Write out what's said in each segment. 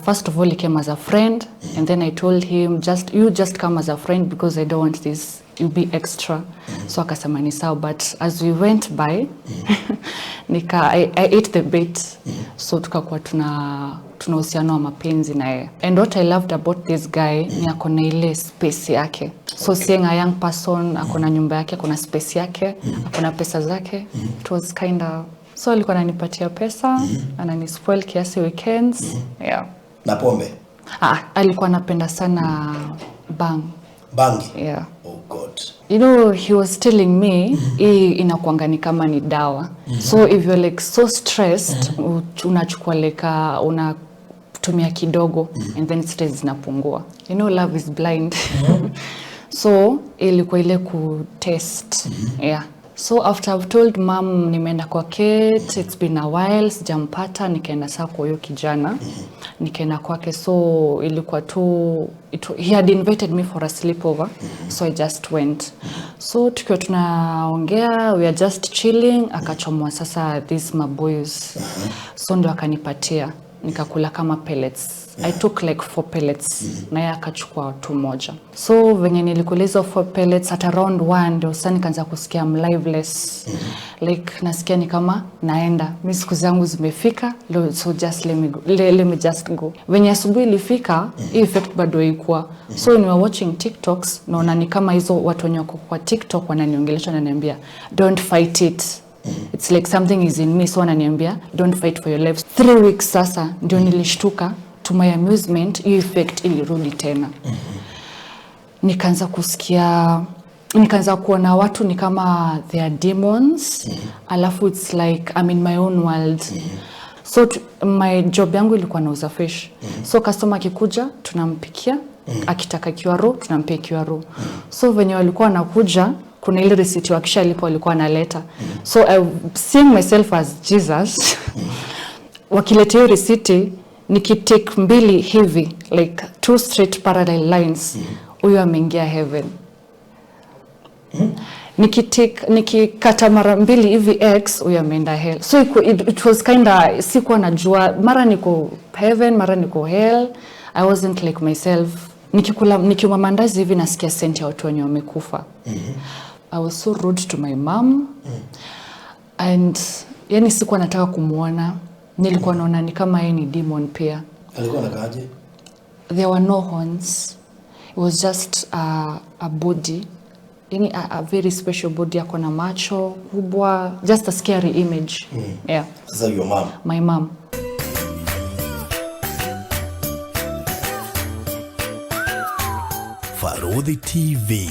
First of all, he came as a friend, and then I told him, just you just come as a friend because I don't want this, you be extra. So akasema ni sawa, but as we went by, I ate the bait. So tukakuwa tuna uhusiano wa mapenzi na yeye. And what I loved about this guy ni ako na ile space yake. So seeing a young person, ako na nyumba yake, ako na space yake, ako na pesa zake. It was kind of, so alikuwa ananipatia pesa, ananispoil kiasi weekends. Yeah. Na pombe? Ah, alikuwa anapenda sana bang. Bangi? Yeah. Oh God. You know, he was telling me hii inakuanga ni kama ni dawa. So if you're like so stressed, unachukua like unatumia kidogo and then stress zinapungua. You know, love is blind. So ilikuwa ile ku test. Yeah. So after I've told mom nimeenda kwa Kate, it's been a while, sijampata, nikaenda saa kwa huyo kijana. Nikaenda kwake, so ilikuwa tu, he had invited me for a sleepover, so I just went. So tukiwa tunaongea, we are just chilling, akachomwa sasa these maboys. So ndo akanipatia, nikakula kama pellets. I took like 4 pellets, na yeye akachukua tu moja. So venye nilikula hizo 4 pellets at around 1 ndio sasa nikaanza kusikia I'm lifeless. Like nasikia ni kama naenda. Mimi siku zangu zimefika, so just let me go. Let me just go. Venye asubuhi ilifika, hii effect bado haikuwa. So when we were watching TikToks, naona ni kama hizo watu wenye wako kwa TikTok wananiongelesha, wananiambia don't fight it. It's like something is in me, so wananiambia don't fight for your life. 3 weeks sasa ndio nilishtuka. To my amusement, hiyo effect ilirudi tena. Nikaanza kusikia, nikaanza kuona watu ni kama they are demons. Alafu it's like I'm in my own world. So my job yangu ilikuwa nauza fish. So customer akikuja tunampikia, akitaka ikiwa raw tunampia ikiwa raw. So venye walikuwa wanakuja, kuna ile receipt wakishalipa walikuwa wanaleta. So I seeing myself as Jesus. Wakileta hiyo receipt, nikitake mbili hivi, like 2 straight parallel lines, huyo ameingia heaven. Nikikata mara mbili hivi X, huyo ameenda hell. So it was kind of, sikuwa najua mara niko heaven, mara niko hell. I wasn't like myself. Nikikula, nikiuma mandazi hivi nasikia scent ya watu wenye wamekufa. I was so rude to my mom. And yani sikuwa nataka kumuona. Nilikuwa naona ni kama yeye ni demon pia. Alikuwa anakaaje? There were no horns. It was just a body. Yani a very special body, ako na macho kubwa, just a scary image. Yeah. Sasa your mom? My mom. Barũthi TV,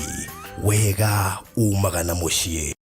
wega umaga na mũciĩ.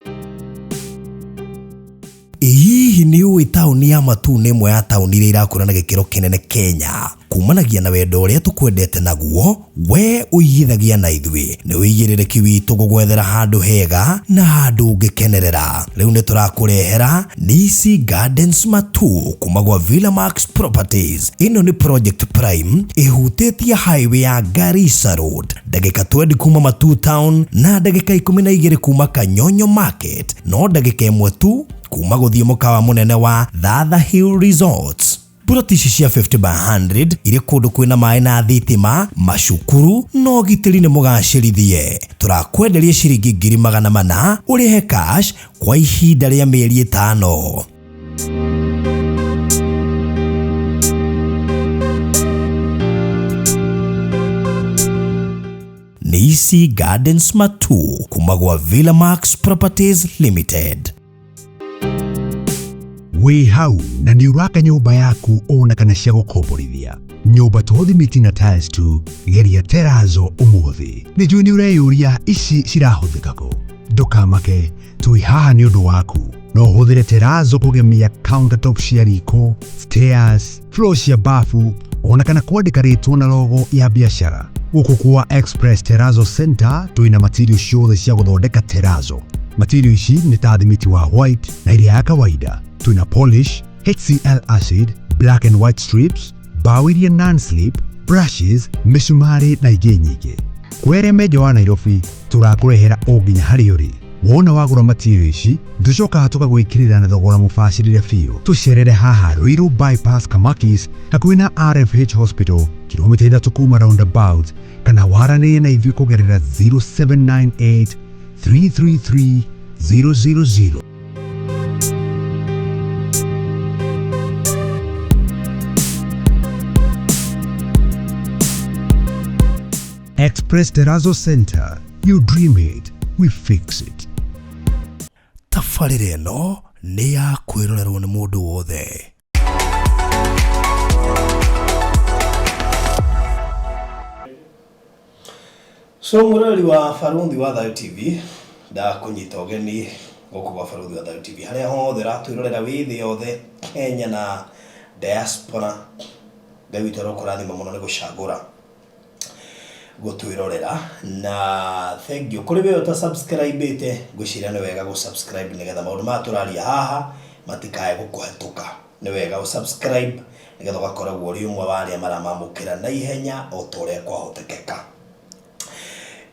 Hihi nĩ ũĩ taũni ya Matuu nĩ ĩmwe ya taũni iria irakũra na gĩkĩro kĩnene Kenya? Kumanagia na wendo ũrĩa tũkwendete naguo, we ũigithagia na ithuĩ. Nĩ ũigĩrĩrĩki witũ gũgwethera handũ hega na handũ ũngĩkenerera. Rĩu nĩ tũrakũrehera Nisi Gardens Matuu kuma gwa Villa Max Properties. Ĩno nĩ Project Prime ĩhutĩtie highway ya Garissa Road, ndagĩka 20 kuma Matuu Town na ndagĩka 12 kuma Kanyonyo Market, no ndagĩka 1 tu kuma gũthiĩ mũkawa mũnene wa Thatha Hill Resorts. Ploti ici cia 50 by 100 irĩ kũndũ kwĩna maĩ na thitima, macukuru na ũgitĩri nĩ mũgacĩrithie. Tũrakwenderia ciringi ngiri magana mana ũrĩhe cash kwa ihinda rĩa mĩeri 5. Nisi Gardens Matuu kuma gwa Villa Max Properties Limited. Wĩ hau na nĩ ũraka nyũmba yaku ona kana cia gũkomborithia. Nyũmba to thimiti na tiles tu, geria terazo ũmũthĩ. Nĩ njũĩ nĩ ũreyũria ici cirahũthĩka kũ. Ndũkamake, twĩ haha nĩ ũndũ waku. No ũhũthĩre terazo kũgemia countertop cia riko, stairs, floor cia bafu, ona kana kwandĩka rĩtwa na logo ya biacara. Gũkũ kwa Express Terazo Center twĩna material ciothe cia gũthondeka terazo. Material ici nĩ ta thimiti wa white na iria ya kawaida. Twĩna polish, HCl acid, black and white strips, bao iria non-slip, brushes, mĩcumarĩ na ingĩ nyingĩ. Kwere menjo wa Nairobi tũrakũrehera o nginya harĩa ũrĩ. Wona wagũra material ici, tũcokaga tũgagwĩkĩrĩra na thogora mũbacĩrĩre biũ. Tũcerere haha Ruiru Bypass Kamakis, hakuhĩ na RFH Hospital, kilomita 3 kuma roundabout, kana waranĩrie na ithuĩ kũgerera 0798 333 000. Express Terrazzo Center. You dream it, we fix it. Tabarĩra ĩno nĩ ya kwĩrorerwo nĩ mũndũ wothe. So mũrori wa Barũthi wa Thayũ TV, ndakũnyita ũgeni gũkũ gwa Barũthi wa Thayũ TV, harĩa hothe ũratwĩrorera wĩ thĩ yothe, Kenya na diaspora. Ngai witũ arokũrathima mũno nĩ gũcagũra gũtwĩrorera, na thank you kũrĩ we ũta subscribe-ĩte. Ngwĩciria nĩ wega gũ subscribe nĩgetha maũndũ maya tũraria haha matikae gũkũhetũka. Nĩ wega ũ subscribe nĩgetha ũgakoragwo ũrĩ ũmwe wa arĩa maramamũkĩra na ihenya o ta ũrĩa kwahotekeka.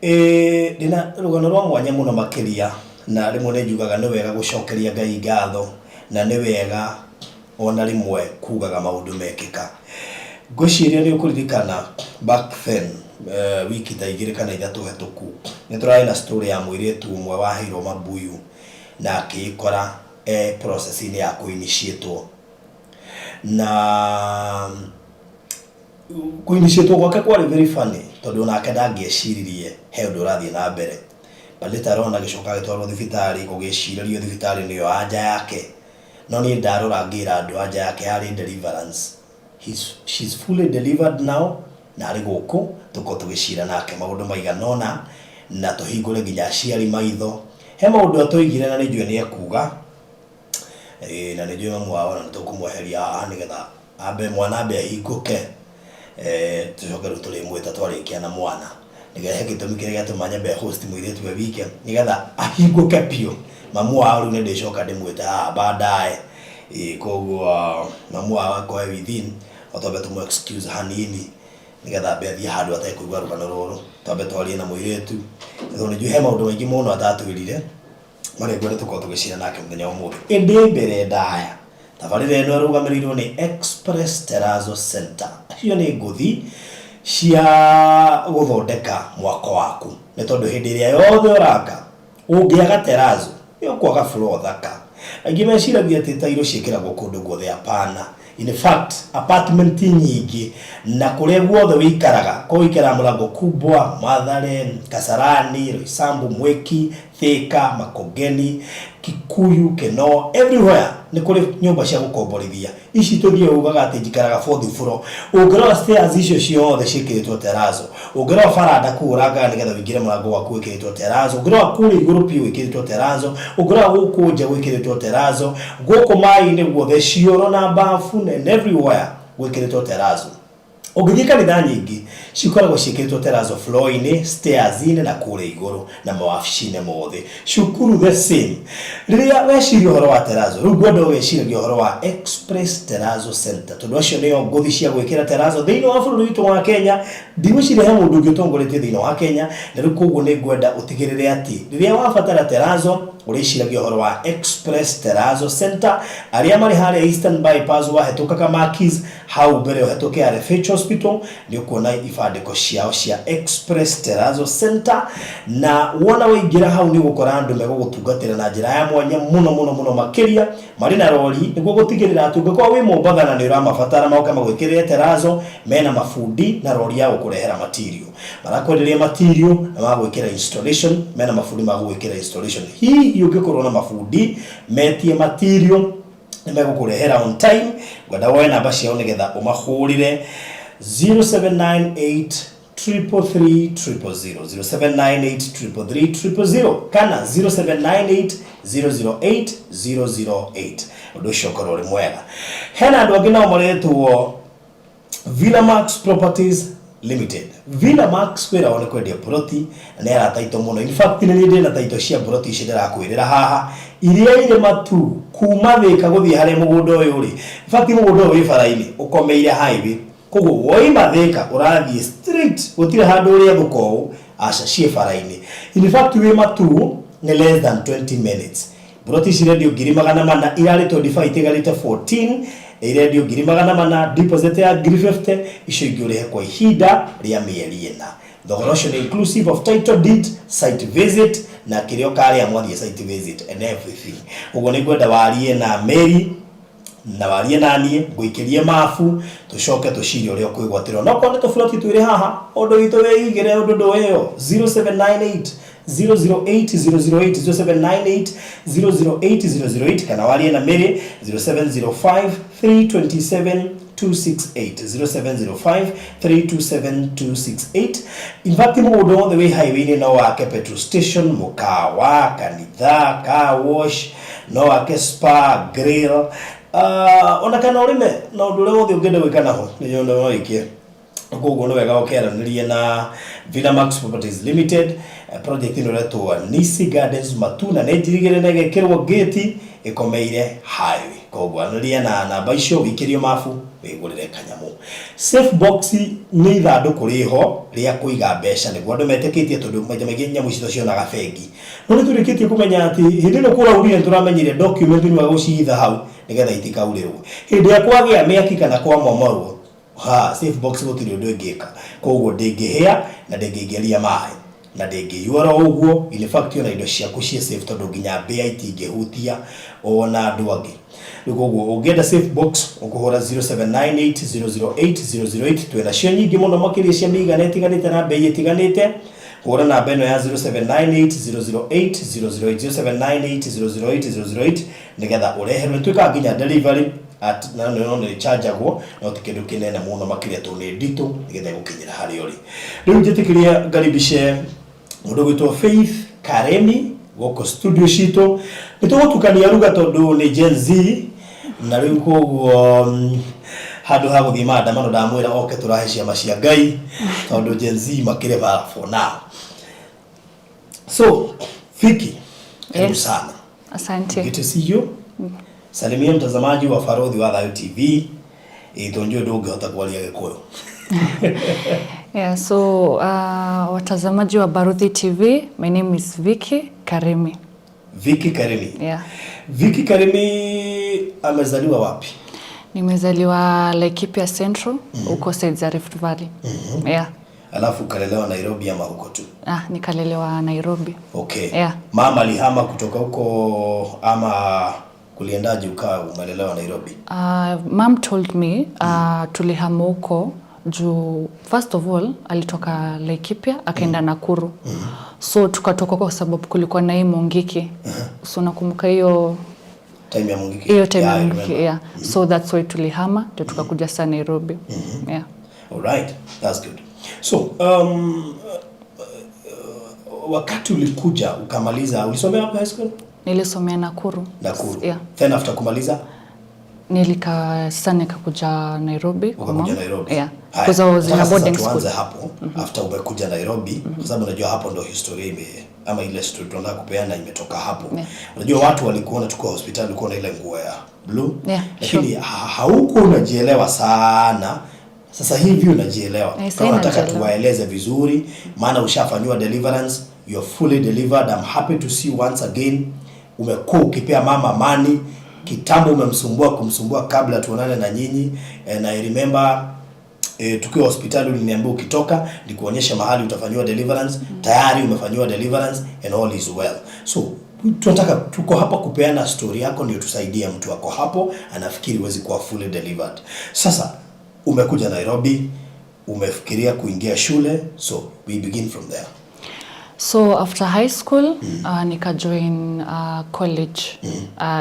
Ĩĩ, ndĩna rũgano rwa mwanya mũno makĩria, na rĩmwe nĩ njugaga nĩ wega gũcokeria Ngai ngatho, na nĩ wega ona rĩmwe kugaga maũndũ mekĩka. Ngwĩciria nĩ ũkũririkana back then, wiki ta 2 kana 3 hetũku, nĩ tũrarĩ na story ya mũirĩtu ũmwe waheirwo mabuyu na akĩĩkora e process-inĩ ya kũinitiatwo. Na kũinitiatwo gwake kwarĩ very funny, tondũ onake ndangĩeciririe he ũndũ ũrathiĩ na mbere. But later on agĩcoka agĩtwarwo thibitarĩ, gũgĩcirĩrio thibitarĩ nĩyo anja yake. No niĩ ndarora ngĩra andũ anja yake yarĩ deliverance. She's fully delivered now, na arĩ gũkũ tũkorwo tũgĩcira nake maũndũ maigana ũna, na tũhingũre nginya aciari maitho. He maũndũ atũigire na nĩ njũĩ nĩ ekuga. Na nĩ njũĩ mamu wao na nĩ tũkũmweheria haha nĩgetha ambe mwana ambe ahingũke. Tũcoke rĩu tũrĩmwĩta twarĩkia na mwana. Nĩgetha he gĩtũmi kĩrĩa gĩatũma nyambe host mũirĩtu we wike, nĩgetha ahingũke biũ. Mamu wao rĩu nĩ ndĩcoka ndĩmwĩte haha baadaye. Koguo mamu wao akorwo e within, o twambe tũmũ excuse hanini nĩgetha ambe athiĩ handũ atekũigua rũgano rũrũ. Twambe twarie na mũirĩtu, tondũ nĩ njũĩ he maũndũ maingĩ mũno atatwĩrire marĩa ngwenda tũkorwo tũgĩcira nake mũthenya wa ũmũthĩ. Ĩndĩ mbere ndaya, tabarĩra ĩno ĩrũgamĩrĩirwo nĩ Express Terrazzo Center. Acio nĩ ngũthi cia gũthondeka mwako waku, nĩ tondũ hĩndĩ ĩrĩa yothe ũraka ũngĩaga terrazzo nĩ ũkwaga floor thaka. Aingĩ meciragia atĩ tairo ciĩkĩragwo kũndũ guothe, hapana. In fact, apartment nyingĩ na kũrĩa guothe wĩikaraga, korwo wĩikaraga Mlango Kubwa, Mathare, Kasarani, Roysambu, Mwiki, Thika, Makongeni, Kikuyu, Kenol, everywhere nĩ kũrĩ nyũmba cia gũkomborithia. Ici tũthiĩ ugaga atĩ njikaraga fourth floor, ũngĩrora stairs icio ciothe ciĩkĩrĩtwo terrazzo, ũngĩrora baranda kũu ũrangaga nĩgetha ũingĩre mũrango waku wĩkĩrĩtwo terrazzo, ũngĩrora kũrĩa igũrũ biũ gwĩkĩrĩtwo terrazzo, ũngĩrora gũkũ nja gwĩkĩrĩtwo terrazzo, gũkũ maĩ-inĩ guothe cioro na bafu and everywhere gwĩkĩrĩtwo terrazzo. Ũngĩthiĩ kanitha nyingĩ cikoragwo ciĩkĩrĩtwo terrazzo floor-inĩ, stairs-inĩ na kũrĩa igũrũ na mawabici-inĩ mothe. Cukuru the same. Rĩrĩa weciria ũhoro wa terrazzo, rĩu ngwenda ũgeciragia ũhoro wa Express Terrazzo Center, tondũ acio nĩo ngũthi cia gwĩkĩra terrazzo thĩinĩ wa bũrũri witũ wa Kenya. Ndigwĩciria he mũndũ ũngĩ ũtongoretie thĩinĩ wa Kenya, na rĩu koguo nĩ ngwenda ũtigĩrĩre atĩ rĩrĩa wabatara terrazzo ũrĩciragia ũhoro wa Express Terrazzo Center, arĩa marĩ harĩa Eastern Bypass wahĩtũka Kamakis, hau mbere ũhĩtũke RFH Hospital, nĩ ũkuona ibandĩko ciao cia Express Terrazzo Center, na wona waingĩra hau nĩ ũgũkora andũ megũgũtungatĩra na njĩra ya mwanya mũno mũno mũno makĩria, marĩ na rori nĩguo gũtigĩrĩra atĩ ũngĩkorwo wĩ Mombatha na nĩ ũramabatara moke magwĩkĩrĩre terrazzo, mena mabundi na rori ya gũkũrehera material. Marakwenderia material na magwĩkĩra installation, mena mabundi ma gũgwĩkĩra installation. Hihi ũngĩkorwo na mabundi metie material nĩ megũkũrehera on time. Ngwenda woe namba ciao nĩgetha ũmahũrĩre 0798 333 000, 0798 333 000 kana 0798 008 008. Ũndũ ũcio ũkorwo ũrĩ mwega. Hena andũ angĩ nao maretwo Villa Max Properties Limited. Villa Max wĩra wao nĩ kwendia broti na nĩ arataito mũno. In fact nĩ niĩ ndĩna taito cia broti ici ndĩrakwĩrĩra haha, iria irĩ matu kuma Thika gũthiĩ harĩa mũgũnda ũyũ ũrĩ. In fact mũgũnda ũyũ wĩ bara-inĩ ũkomeire highway, koguo woima Thika ũrathiĩ straight, gũtirĩ handũ ũrĩa thũka ũũ, aca, ciĩ bara-inĩ. In fact wĩ matu Nĩ less than 20 minutes. Buroti ici irendio 400,000, irarĩ 25 itigarĩte 14, irendio 400,000, deposit ya 50,000, icio ingĩ ũrĩhe kwa ihinda rĩa mĩeri 4. Thogora ũcio nĩ inclusive of title deed, site visit na kĩrĩa ũkarĩa mwathiĩ site visit and everything. Ũguo nĩ ngwenda warie na Mary na warie na niĩ, ngũikĩrie mabu, tũcoke tũcire ũrĩa ũkwĩgwatĩrwo. No korwo nĩ tũburoti twĩrĩ haha, ũndũ witũ wĩigĩre ũndũ ndũĩyo 0798 008 008, 0798 008 008, kana warie na Mary 0705 327 268, 0705 327 268. In fact, mũgũnda wothe wĩ highway-inĩ no wake petrol station, mũkawa, kanitha, car wash, no wake spa, grill, ona kana ũrĩme na ũndũ ũrĩa wothe ũngĩenda gwĩka naho nĩ no wĩke. Koguo nĩ wega ũkĩaranĩrie na Villamax Properties Limited. Project ĩno ĩretwo Nisi Gardens Matuna, nĩ njirigĩre na ĩgekĩrwo gate ĩkomeire highway. Koguo anĩria na namba icio, wĩikĩrio mabu, wĩgũrĩre kanyamũ. Safe box nĩ ithandũkũ rĩho rĩa kũiga mbeca nĩguo andũ metĩkĩtie, tondũ maita maingĩ nyamũ ici tũcionaga bengi, no nĩ tũrĩkĩtie kũmenya atĩ hĩndĩ ĩno kũraurire, nĩ tũramenyire document nĩ wega gũcihitha hau nĩgetha itikaurĩrwo hĩndĩ ĩrĩa kwagĩa mĩaki kana kwamomorwo. Ha safe box gũtirĩ ũndũ ĩngĩka, koguo ndĩngĩhĩa na ndĩngĩingĩria maĩ na ndĩngĩiyũra ũguo. In fact, ona indo ciaku ciĩ safe tondũ nginya mbĩa itingĩhutia ona andũ angĩ. Rĩu koguo ũngĩenda safe box, ũkũhũra 0798008008. Twĩna cio nyingĩ mũno makĩria cia mĩigana ĩtiganĩte na mbei ĩtiganĩte. Hũra namba ĩno ya 0798008008, 0798008008, nĩgetha ũreherwo. Nĩtwĩkaga nginya delivery at na no nĩ chargeagwo, no ti kĩndũ kĩnene mũno makĩria tondũ nĩ nditũ nĩgetha ĩgũkinyĩra harĩa ũrĩ. Rĩu njĩtĩkĩria ngaribishe mũndũ gwĩtwo Faith Karemi gũkũ studio citũ. Nĩ tũgũtukania ruga tondũ nĩ Gen Z, na rĩu koguo handũ ha gũthiĩ maandamano, ndamwĩra oke tũrahe ciama cia Ngai tondũ Gen Z makĩrĩ bara for now. So Vicky, karibu sana. Asante. Good to see you. Salimia mtazamaji wa Baruthi wa Thayu TV. Ĩĩ, ndũngĩhota kwaria Gĩkũyũ. Yeah, so watazamaji wa Baruthi TV, my name is Vicky Karimi. Vicky Karimi. Yeah. Vicky Karimi amezaliwa wapi? Nimezaliwa Laikipia Central, huko side za Rift Valley. Yeah. Alafu ukalelewa Nairobi ama huko tu? Ah, nikalelewa Nairobi. Okay. Yeah. Mama alihama kutoka huko ama kuliendaje ukawa umelelewa Nairobi? Mom told me tulihama huko juu first of all alitoka Laikipia akaenda Nakuru. So tukatoka kwa sababu kulikuwa na hii Mungiki. So nakumbuka hiyo Time ya Mungiki. Hiyo time Yeah, ya I Mungiki, remember. yeah. So that's why tulihama ndio tukakuja saa Nairobi. Yeah. All right, that's good. So, wakati ulikuja ukamaliza, ulisomea wapi high school? Nilisomea Nakuru. Nakuru. Yeah. Then after kumaliza? Sasa nikakuja Nairobi kwa Ukakuja mom. Nairobi. Yeah. Haya, Because I was in nataka a sasa boarding school. tuanze hapo after umekuja Nairobi, kwa sababu unajua hapo ndo historia ime ama ile story tunataka kupeana imetoka hapo. Unajua watu walikuona tukiwa hospitali, ulikuwa na ile nguo ya blue, lakini haukuwa unajielewa sana. Sasa hivi unajielewa. Eh, sasa Kwa nataka najielewa. Tuwaeleze vizuri, maana ushafanyiwa deliverance, you're fully delivered. I'm happy to see you once again. Umekuwa ukipea mama amani kitambo, umemsumbua kumsumbua kabla tuonane na nyinyi. And I remember tukiwa hospitali uliniambia ukitoka nikuonyeshe mahali utafanyiwa deliverance. Tayari umefanyiwa deliverance and all is well. So tunataka, tuko hapa kupeana story yako ndio tusaidie mtu ako hapo anafikiri huwezi kuwa fully delivered. Sasa umekuja Nairobi, umefikiria kuingia shule, so we begin from there. So after high school nikajoin college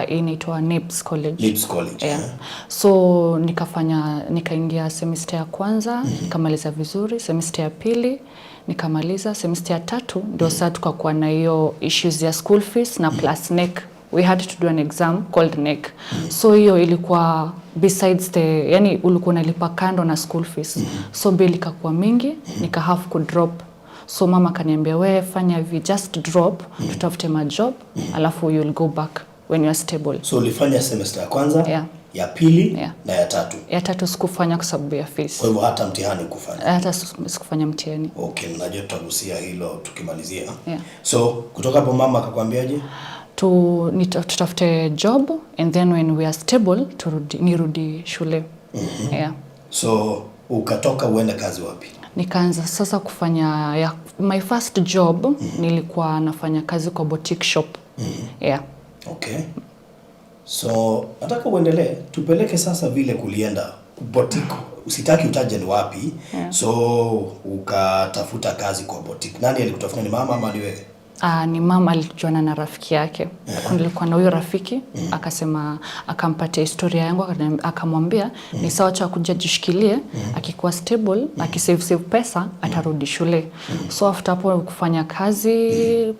inaitwa NIBS College. NIBS College. Yeah. Eh? So nikafanya, nikaingia semester ya kwanza, nikamaliza vizuri, semester ya pili nikamaliza, semester ya tatu ndio saa tukakuwa na hiyo issues ya school fees na plus KNEC. We had to do an exam called KNEC. So hiyo ilikuwa besides the, yani ulikuwa unalipa kando na school fees. So bill ikakuwa mingi, nika have ku drop. So mama akaniambia, "We fanya hivi, just drop, tutafute majob, alafu you'll go back when you are stable." So ulifanya semester ya kwanza, Yeah. Ya pili Yeah. na ya tatu. Ya tatu sikufanya kwa sababu ya fees. Kwa hivyo hata mtihani hukufanya? Hata sikufanya mtihani. Okay, najua tutagusia hilo tukimalizia. Yeah. So kutoka hapo mama akakwambiaje? Tutafute job and then when we are stable turudi, nirudi shule. Yeah. So ukatoka uende kazi wapi? Nikaanza sasa kufanya ya, my first job nilikuwa nafanya kazi kwa boutique shop. Yeah. Okay. So nataka uendelee, tupeleke sasa vile kulienda boutique. Usitaki utaje ni wapi. Yeah. So ukatafuta kazi kwa boutique. Nani alikutafuta, ni mama ama ni wewe? Ni mama alijuana na rafiki yake. Nilikuwa na huyo rafiki, akasema, akampatia historia yangu, akamwambia ni sawa, cha kuja jishikilie, akikuwa stable, akisave save pesa atarudi shule. So after hapo kufanya kazi,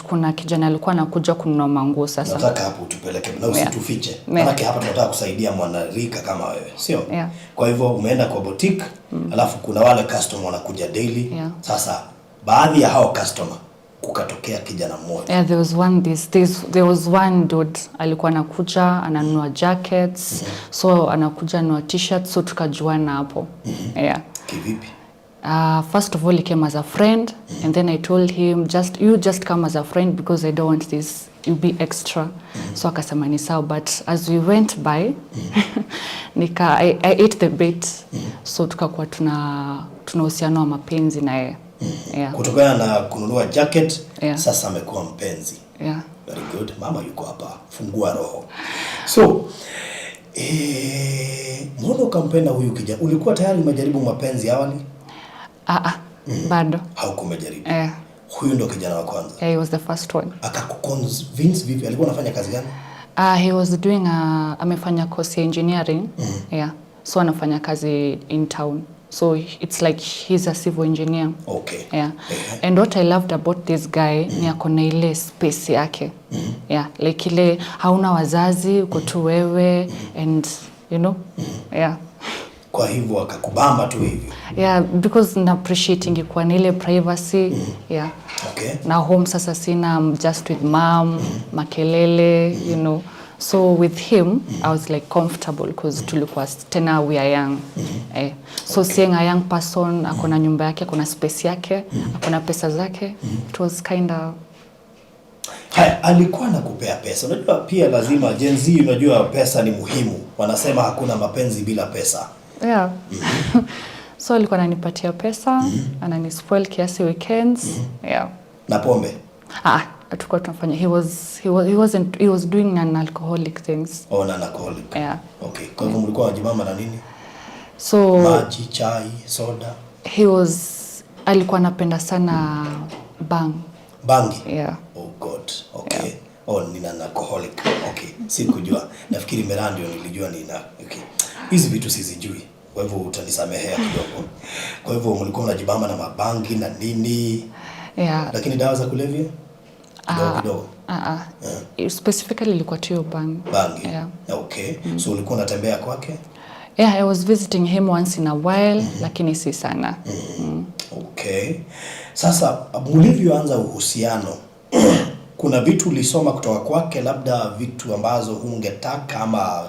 kuna kijana alikuwa anakuja kununua manguo sasa. Nataka hapo utupeleke na usitufiche. Manake hapa tunataka kusaidia mwanarika kama wewe, sio? Yeah. Kwa hivyo umeenda kwa boutique, alafu kuna wale customer wanakuja daily. Sasa baadhi ya hao customer kukatokea kijana mmoja. Yeah, there was one this, this there was one dude alikuwa anakuja ananunua jackets, so anakuja anunua t-shirts, so tukajuana hapo. Yeah. Kivipi? First of all, he came as a friend, and then I told him, just you just come as a friend because I don't want this, you be extra. So akasema ni sawa, but as we went by, I ate the bait. So tukakuwa tuna uhusiano wa mapenzi na yeye. Yeah. Kutokana na kununua jacket, sasa amekuwa mpenzi. Yeah. Very good. Mama yuko hapa, fungua roho. So, mbona ukampenda huyu kijana? Ulikuwa tayari umejaribu mapenzi awali? Ah, ah, bado. Haukuwa umejaribu? Eh. Huyu ndo kijana wa kwanza. Yeah, he was the first one. Akakuconvince vipi? Alikuwa anafanya kazi gani? He was doing a, amefanya course ya engineering. Yeah. So anafanya kazi in town. So it's like he's a civil engineer. Yeah. And what I loved about this guy ni ako na ile space yake. Yeah, like ile hauna wazazi, uko tu wewe and you know. Yeah. Kwa hivyo akakubamba tu hivyo. Yeah, because na appreciate ingekuwa na ile privacy. Yeah. Na home sasa sina, I'm just with mom, makelele. So with him, I was like comfortable because tulikuwa tena we are young. So seeing a young person, akona nyumba yake, akona space yake, akona pesa zake, it was kind of. Haya, alikuwa anakupea pesa. Unajua pia lazima Gen Z, unajua pesa ni muhimu. Wanasema hakuna mapenzi bila pesa. Yeah. So alikuwa ananipatia pesa, ananispoil kiasi weekends. Yeah. Na pombe? Ah, hatukuwa tunafanya. He wasn't, he was doing non-alcoholic things. Oh, non alcoholic. Yeah. Okay. Kwa hivyo mlikuwa mnajibamba na nini? So maji, chai, soda. He was alikuwa anapenda sana bang. Bangi? Yeah. Oh God. Okay. Yeah. Oh, ni non alcoholic. Okay. Sikujua. Nafikiri miraa ndio nilijua nina. Okay. Hizi vitu sizijui. Kwa hivyo utanisamehea kidogo. Kwa hivyo mlikuwa mnajibamba na mabangi na nini? Yeah. Lakini dawa za kulevya? Kidogo kidogo. Ah ah. Specifically ilikuwa tu hiyo bang. Bangi. Yeah. Okay. So ulikuwa unatembea kwake? Yeah, I was visiting him once in a while, lakini si sana. Okay. Sasa mlivyoanza uhusiano, kuna vitu ulisoma kutoka kwake, labda vitu ambazo hungetaka ama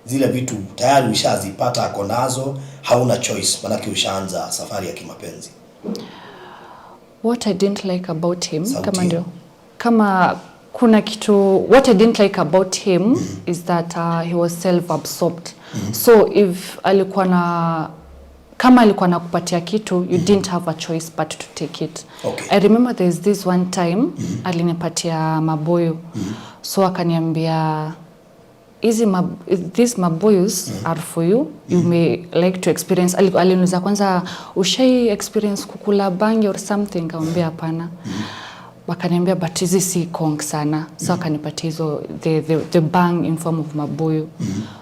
zile vitu tayari ushazipata ako nazo, hauna choice manake ushaanza safari ya kimapenzi? What I didn't like about him, Sauti. kama ndio kama kuna kitu, what I didn't like about him is that he was self-absorbed. So if alikuwa na kama alikuwa nakupatia kitu, you didn't have a choice but to take it. I remember there's this one time alinipatia mabuyu, so akaniambia, "These mabuyus are for you, you may like to experience." Aliniuliza kwanza, "Ushai experience kukula bangi or something?" Nikamwambia hapana. Wakaniambia, "But hizi si konk sana." So akanipatia hizo the bang in form of mabuyu.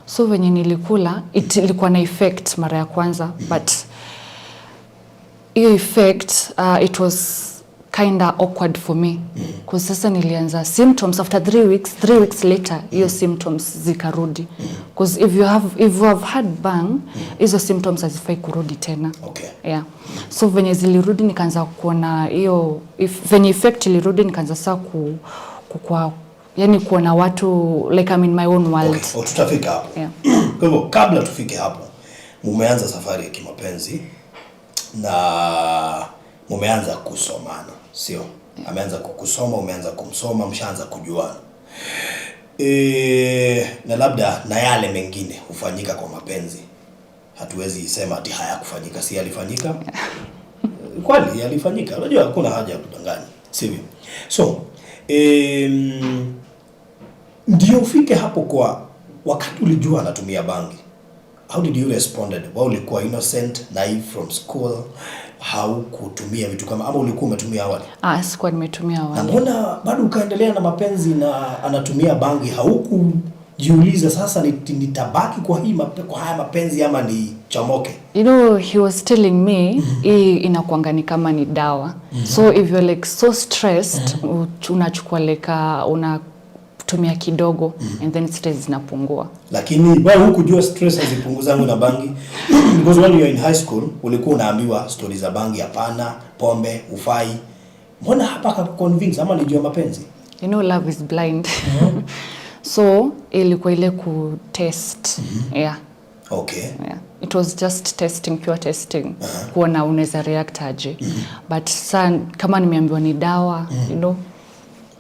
So venye nilikula, it ilikuwa na effect mara ya kwanza, but hiyo effect, it was kinda awkward for me kwa sasa nilianza symptoms after 3 weeks. 3 weeks later hiyo symptoms zikarudi, because if you have had bang, hizo symptoms hazifai kurudi tena. Yeah. So venye zilirudi nikaanza kuona hiyo if, venye effect ilirudi nikaanza saa kukua yani kuona watu, like I'm in my own world. Okay. Oh, tutafika hapo. Yeah. Kwa hivyo kabla tufike hapo, mumeanza safari ya kimapenzi na mumeanza kusomana, sio? Ameanza kukusoma, umeanza kumsoma, mshaanza kujuana. Na labda na yale mengine hufanyika kwa mapenzi. Hatuwezi sema ati hayakufanyika, si yalifanyika? Kweli yalifanyika. Unajua hakuna haja ya kudanganya, sivyo? So, ndio ufike hapo kwa wakati ulijua anatumia bangi. How did you responded? Wewe ulikuwa innocent, naive from school, haukutumia vitu kama, ama ulikuwa umetumia awali? Ah, sikuwa nimetumia Na awali. mbona bado ukaendelea na mapenzi na anatumia bangi? Haukujiuliza sasa nitabaki kwa haya mapenzi ama nichomoke? You know, he was telling me hii inakuanga ni kama ni dawa. So if you're like so stressed, unachukua like unatumia kidogo and then stress zinapungua. Lakini wewe hukujua stress hazipunguzangwi na bangi, because when you are in high school ulikuwa unaambiwa stori za bangi hapana, pombe ufai. Mbona hapa akakuconvince, ama ni juu ya mapenzi? You know, love is blind. So ilikuwa ile kutest. Yeah. Yeah. It was just testing, pure testing. Kuona unaweza react aje. But sa kama nimeambiwa ni dawa.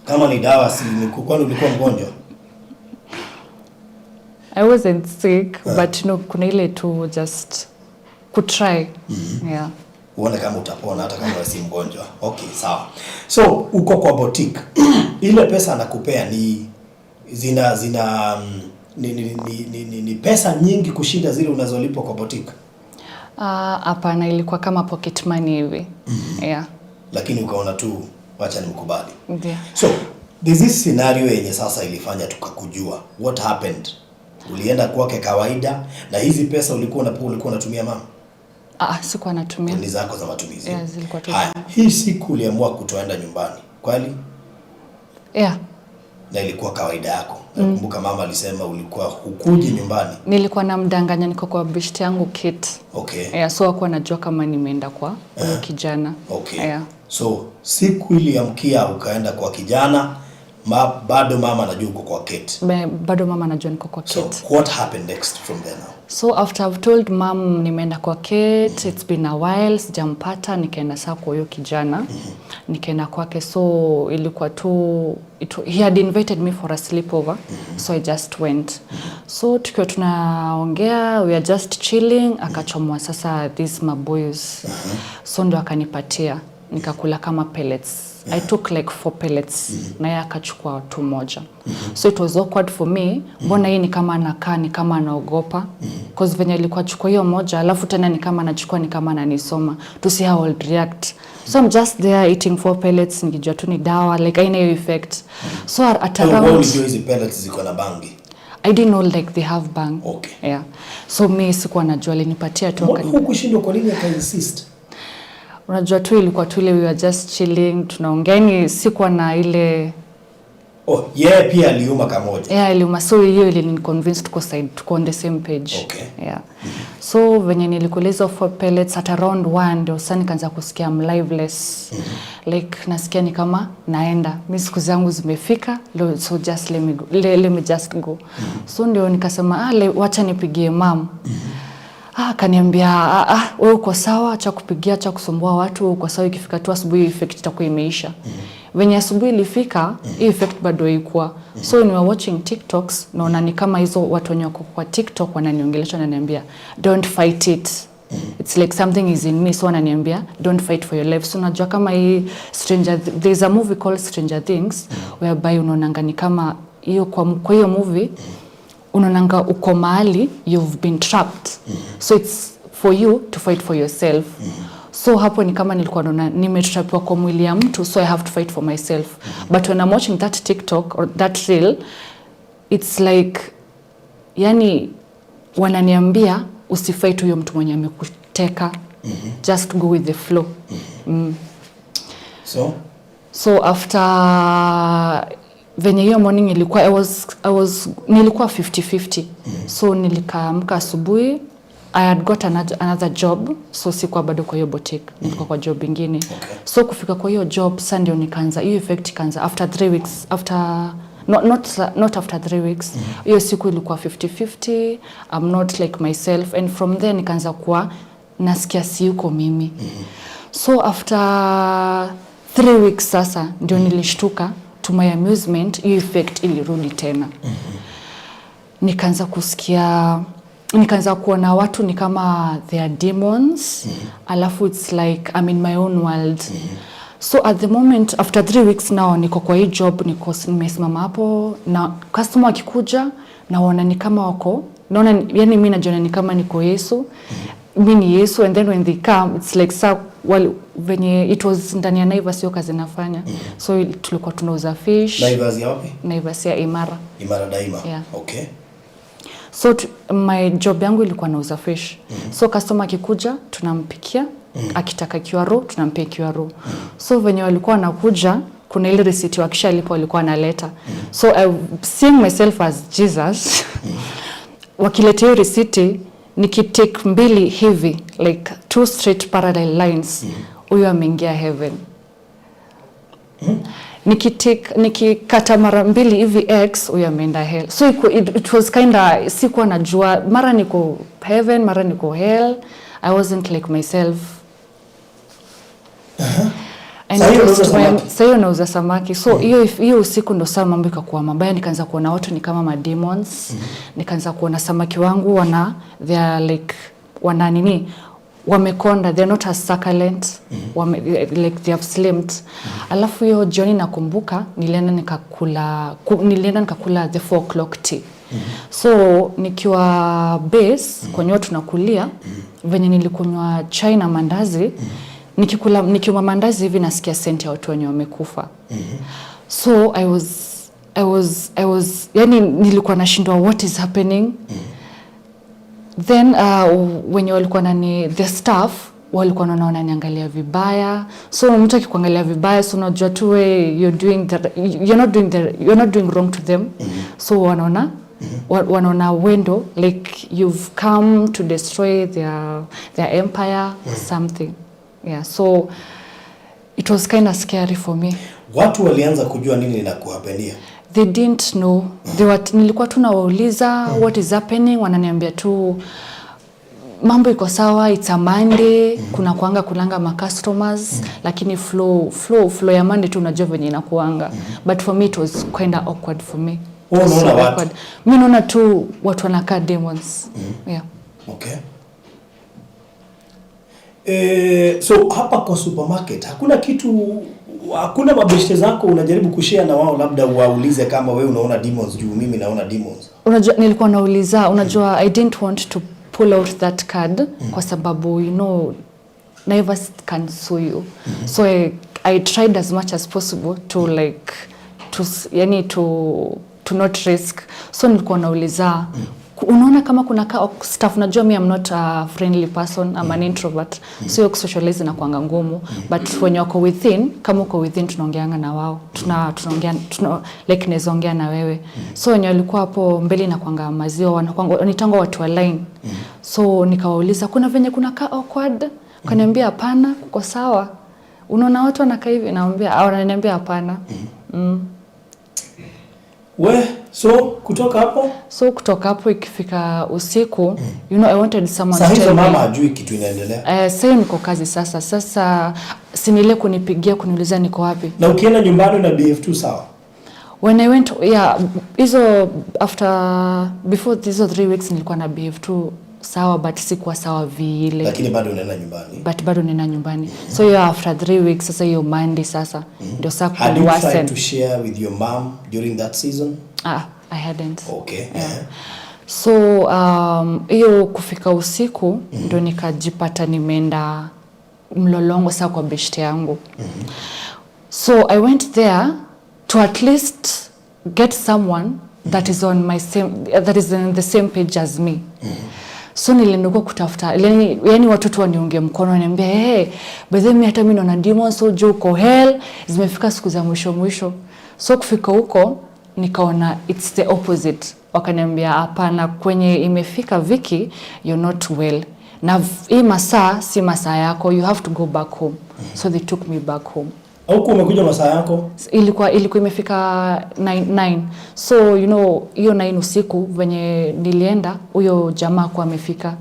Kama ni dawa, si ni kwani ulikuwa mgonjwa? I wasn't sick, but kuna ile tu just kutry. Yeah. Uone kama utapona hata kama wewe si mgonjwa. Okay, sawa. So uko kwa boutique. Ile pesa anakupea ni zina zina ni, ni, ni, ni, ni, ni pesa nyingi kushinda zile unazolipwa kwa boutique? Hapana, ilikuwa kama pocket money hivi. Yeah. Lakini ukaona tu wacha nimkubali. Ndio. So there's this scenario yenye sasa ilifanya tukakujua. What happened? Ulienda kwake kawaida, na hizi pesa ulikuwa unatumia mama? Ah, sikuwa natumia. Ni zako za matumizi. Yeah, zilikuwa tu Haya, zangu. hii siku uliamua kutoenda nyumbani. Kweli? Yeah. Na ilikuwa kawaida yako. Nakumbuka mama alisema ulikuwa hukuji nyumbani. Nilikuwa namdanganya niko kwa beshte yangu Kate. Yeah, so hakuwa najua kama nimeenda kwa huyo kijana. Yeah. So siku iliamkia ukaenda kwa kijana, bado mama anajua uko kwa Kate. Bado mama anajua niko kwa So Kate. What happened next from there now? So after I've told mom nimeenda kwa Kate, it's been a while, sijampata, nikaenda saa kwa huyo kijana. Nikaenda kwake, so ilikuwa tu he had invited me for a sleepover, so I just went. So tukiwa tunaongea, we are just chilling, akachomwa sasa these maboys. So ndo akanipatia, nikakula kama pellets. I took like four pellets na yeye akachukua tu moja. So it was awkward for me. Mbona hii ni kama anakaa ni kama anaogopa? 'Cause venye alikuwa chukua hiyo moja, alafu tena ni kama anachukua ni kama ananisoma to see how I'll react. So I'm just there eating four pellets nikijua tu ni dawa, like haina hiyo effect. So at Wewe around ulijua hizi pellets ziko na bangi? I didn't know like they have bhang. Yeah. So mi sikuwa najua, alinipatia tu Mbona hukushindwa, kwa nini akainsist? Unajua tu ilikuwa tu ile we were just chilling, tunaongea, yani sikuwa na ile Oh, yeye pia aliuma kamoja. Yeah, iliuma, so hiyo iliniconvince tuko side, tuko on the same page. Yeah. So venye nilikueleza four pellets, at around 1 ndio sasa nikaanza kusikia I'm lifeless. Like nasikia ni kama naenda. Mi siku zangu zimefika, so just let me go. Let me just go. So ndio nikasema, "Ah, wacha nipigie mum." Ah, akaniambia, "Ah, ah, wewe uko sawa, acha kupigia, acha kusumbua watu, wewe uko sawa, ikifika tu asubuhi effect itakuwa imeisha." Venye asubuhi ilifika, hii effect bado haikuwa. So when we were watching TikToks, naona ni kama hizo watu wenye wako kwa TikTok wananiongelesha, wananiambia, "Don't fight it." It's like something is in me, so wananiambia, "Don't fight for your life." So unajua kama hii there's a movie called Stranger Things whereby unaonanga ni kama hiyo kwa hiyo movie unaonanga uko mahali you've been trapped, so it's for you to fight for yourself. So hapo ni kama nilikuwa naona nimetrapiwa kwa mwili ya mtu, so I have to fight for myself. But when I'm watching that TikTok or that reel, it's like yani wananiambia usifight huyo mtu mwenye amekuteka, just go with the flow. So So after venye hiyo morning ilikuwa, I was nilikuwa 50-50. So nilikaamka asubuhi, I had got another job, so sikuwa bado kwa hiyo boutique, nilikuwa kwa job ingine. So kufika kwa hiyo job sasa ndio nikaanza hiyo effect ikaanza after 3 weeks, after, Not after 3 weeks. Hiyo siku ilikuwa 50-50. I'm not like myself, and from there nikaanza kuwa nasikia siyuko mimi. So after 3 weeks sasa ndio nilishtuka. To my amusement, hiyo effect ilirudi tena. Nikaanza kusikia, nikaanza kuona watu ni kama they are demons. Alafu it's like I'm in my own world. So at the moment, after 3 weeks now, niko kwa hii job, niko nimesimama hapo na customer akikuja, naona ni kama wako, naona, yani mi najiona ni kama niko Yesu, mi ni Yesu. And then when they come, it's like sa wal, venye it was ndani ya Naivas, hiyo kazi nafanya. So tulikuwa tunauza fish. Naivas ya wapi? Naivas ya Imara. Imara Daima. Yeah. Okay. So my job yangu ilikuwa nauza fish. So customer akikuja, tunampikia. Akitaka ikiwa raw, tunampia ikiwa raw. So venye walikuwa wanakuja, kuna ile receipt, wakishalipa walikuwa wanaleta. So I, seeing myself as Jesus, wakileta hiyo receipt, nikitake mbili hivi, like two straight parallel lines, huyo ameingia heaven. Nikikata mara mbili hivi x, huyo ameenda hell. So it was kinda, sikuwa najua, mara niko heaven, mara niko hell. I wasn't like myself. And Saa hiyo it was unauza to my- samaki? Saa hiyo nauza samaki. So hiyo usiku ndo saa mambo ikakuwa mabaya. Nikaanza kuona watu ni kama mademons. Nikaanza kuona samaki wangu wana, they are like, wana nini, wamekonda, they are not as succulent. Like they have slimmed. Alafu hiyo jioni nakumbuka nilienda nikakula the 4 o'clock tea. So nikiwa base kwenye watu tunakulia, venye nilikunywa chai na mandazi, nikikula, nikiuma mandazi hivi, nasikia scent ya watu wenye wamekufa. So I was yani nilikuwa nashindwa what is happening. Then wenye walikuwa nani, the staff walikuwa naona wananiangalia vibaya. So mtu akikuangalia vibaya, so unajua tu we you're not doing wrong to them. So wanaona wanaona wendo like you've come to destroy their empire or something. Yeah, so it was kind of scary for me. Watu walianza kujua nini linakuhappenia? They didn't know. They were, nilikuwa tu nawauliza what is happening, wananiambia tu mambo iko sawa, it's a Monday. Kuna kuanga kulanga ma customers, lakini flow ya Monday tu, unajua venye inakuanga. But for me it was kind of awkward for me. It Wewe was so unaona watu? Awkward. Mi naona tu watu wanakaa demons, yeah. Okay. So hapa kwa supermarket hakuna kitu, hakuna mabeshte zako unajaribu kushare na wao, labda waulize kama wewe unaona demons juu mimi naona demons? Unajua nilikuwa nauliza, unajua I didn't want to pull out that card kwa sababu Naivas can sue you. So I tried as much as possible to like to yani to not risk. So nilikuwa nauliza, unaona kama kuna ka staff? Najua mi I'm not a friendly person, I'm an introvert, so hiyo kusocialize inakuanga ngumu. But wenye wako within, kama uko within, tunaongeanga na wao, tunaongea, like naweza ongea na wewe. So wenye walikuwa hapo mbele nakwanga maziwa, wanakwanga wanaitangwa watu wa line. So nikawauliza, kuna venye kuna ka awkward? Kaniambia hapana, kuko sawa. Unaona watu wanakaa hivi? Naambia, wananiambia hapana. We, so kutoka hapo? So kutoka hapo, ikifika usiku, I wanted someone Saa to hizo tell me. mama hajui kitu inaendelea? Sasa niko kazi sasa. Sasa sinile kunipigia kuniuliza niko wapi. Na ukienda nyumbani una behave tu sawa? When I went, yeah, hizo after, before hizo 3 weeks, nilikuwa na behave tu sawa, but sikuwa sawa vile. Lakini bado unaenda nyumbani? But bado nenda nyumbani. So hiyo after 3 weeks sasa, hiyo Monday sasa ndio saa Had you tried kuliworsen. To share with your mom during that season? Ah, I hadn't. Okay. Yeah. So hiyo kufika usiku ndo nikajipata nimeenda Mlolongo saa kwa beshte yangu. So I went there to at least get someone that is on my same that is in the same page as me. So nilienda huko kutafuta yani watoto waniunge mkono, waniambia, "Hey, by the way, hata mimi naona demons, so juu uko hell, zimefika siku za mwisho mwisho." So kufika huko nikaona it's the opposite. Wakaniambia hapana, kwenye imefika Viki, you're not well, na hii masaa si masaa yako, you have to go back home. So they took me back home. Au umekuja masaa yako? Ilikuwa imefika 9. So you know hiyo 9 usiku venye nilienda, huyo jamaa kwa amefika.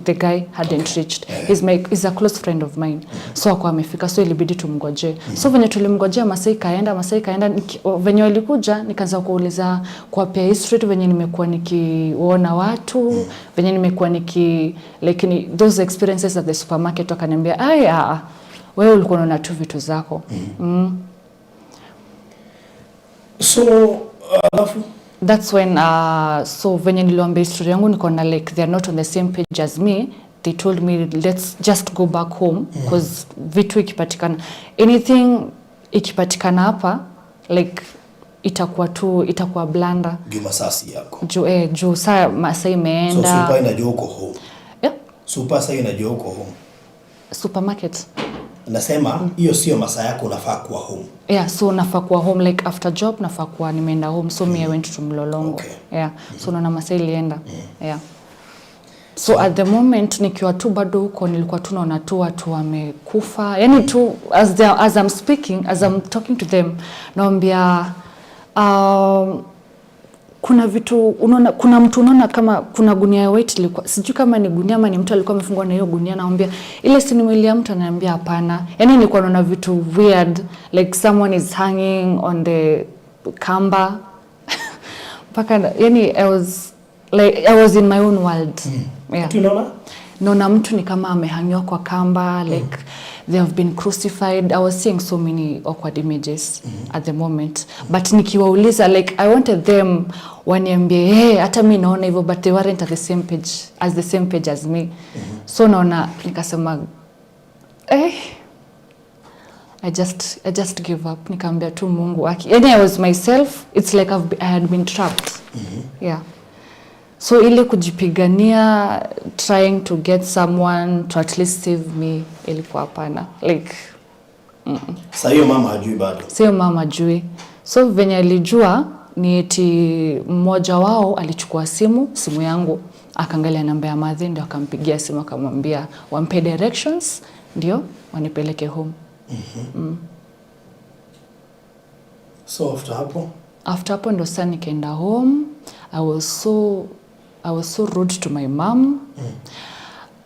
The guy hadn't reached. He's a close friend of mine, so akuwa amefika, so ilibidi tumngojee. So venye tulimngojea, masaa ikaenda, masaa ikaenda, venye walikuja nikaanza kuuliza, kuwapea history tu venye nimekuwa nikiona watu, venye nimekuwa niki like ni, those experiences at the supermarket. Wakaniambia, "Ai, ah, wewe ulikuwa unaona tu vitu zako." So alafu? That's when so venye niliwambia history yangu, nikaona like they're not on the same page as me. They told me, "Let's just go back home, because vitu ikipatikana, anything ikipatikana hapa, like itakuwa tu, itakuwa blunder." Juu masaa si yako. Juu saa masaa So imeenda. super inajua uko home? Yeah. Super sasa inajua uko home? Supermarket. Nasema hiyo sio masaa yako unafaa kuwa home. Yeah, so nafaa kuwa home, like after job nafaa kuwa nimeenda home, so me, I went to Mlolongo. Yeah, so naona masaa ilienda. Yeah, so at the moment nikiwa tu bado huko, nilikuwa tu naona tu watu wamekufa, yani tu as I'm speaking, as I'm talking to them, naambia kuna vitu unaona, kuna mtu unaona kama kuna gunia ya white ilikuwa, sijui kama ni gunia ama ni mtu alikuwa amefungwa na hiyo gunia. Naambia, "Ile si ni mwili ya mtu?" Ananiambia, "Hapana." Yani nilikuwa naona vitu weird, like someone is hanging on the kamba mpaka yani I was like, I was in my own world, yeah. Tunaona? Naona mtu ni kama amehangiwa kwa kamba, like they have been crucified. I was seeing so many awkward images at the moment, but nikiwauliza, like I wanted them waniambie, "Hey, hata mi naona hivyo," but they weren't at the same page as the same page as me. So naona nikasema, eh, I just give up. Nikaambia tu Mungu aki, yani I was myself, it's like I had been trapped. Yeah, so ile kujipigania, trying to get someone to at least save me, ilikuwa hapana, like. Sasa hiyo mama hajui bado? Sio, mama hajui. So venye alijua ni eti mmoja wao alichukua simu yangu, akaangalia namba ya madhe, ndio akampigia simu, akamwambia wampe directions ndio wanipeleke home. So after hapo? After hapo ndo sasa nikaenda home. I was so rude to my mom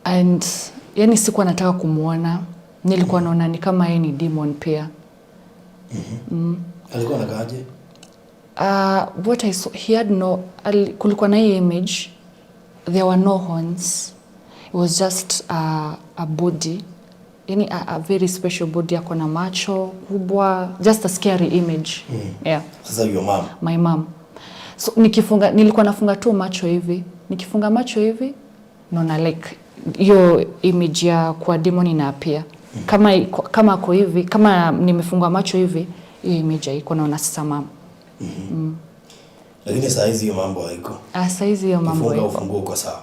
and yani sikuwa nataka kumwona. Nilikuwa naona ni kama yeye ni demon pia. Alikuwa anakaaje? What I saw, he had no, kulikuwa na hii image, there were no horns. It was just a body, yani a very special body, ako na macho kubwa, just a scary image. Yeah. Sasa your mom? My mom. So nikifunga, nilikuwa nafunga tu macho hivi, nikifunga macho hivi naona like hiyo image ya kwa demon inaappear. Kama ako hivi, kama nimefunga macho hivi, hiyo image haiko, naona sasa mama. Lakini saa hizi hiyo mambo haiko? Ah, saizi hiyo mambo Ufunga haiko. ufunguo uko sawa.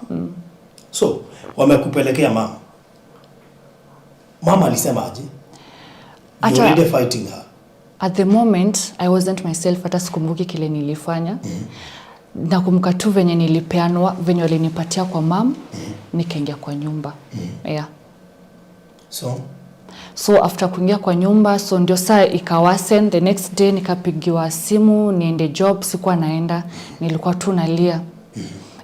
So wamekupelekea mama. Mama alisema aje? You already fighting her. At the moment I wasn't myself, hata sikumbuki kile nilifanya. Nakumbuka tu venye nilipeanwa, venye walinipatia kwa mam, nikaingia kwa nyumba. Yeah. So So after kuingia kwa nyumba, so ndio saa ikaworsen. The next day nikapigiwa simu niende job, sikuwa naenda, nilikuwa tu nalia.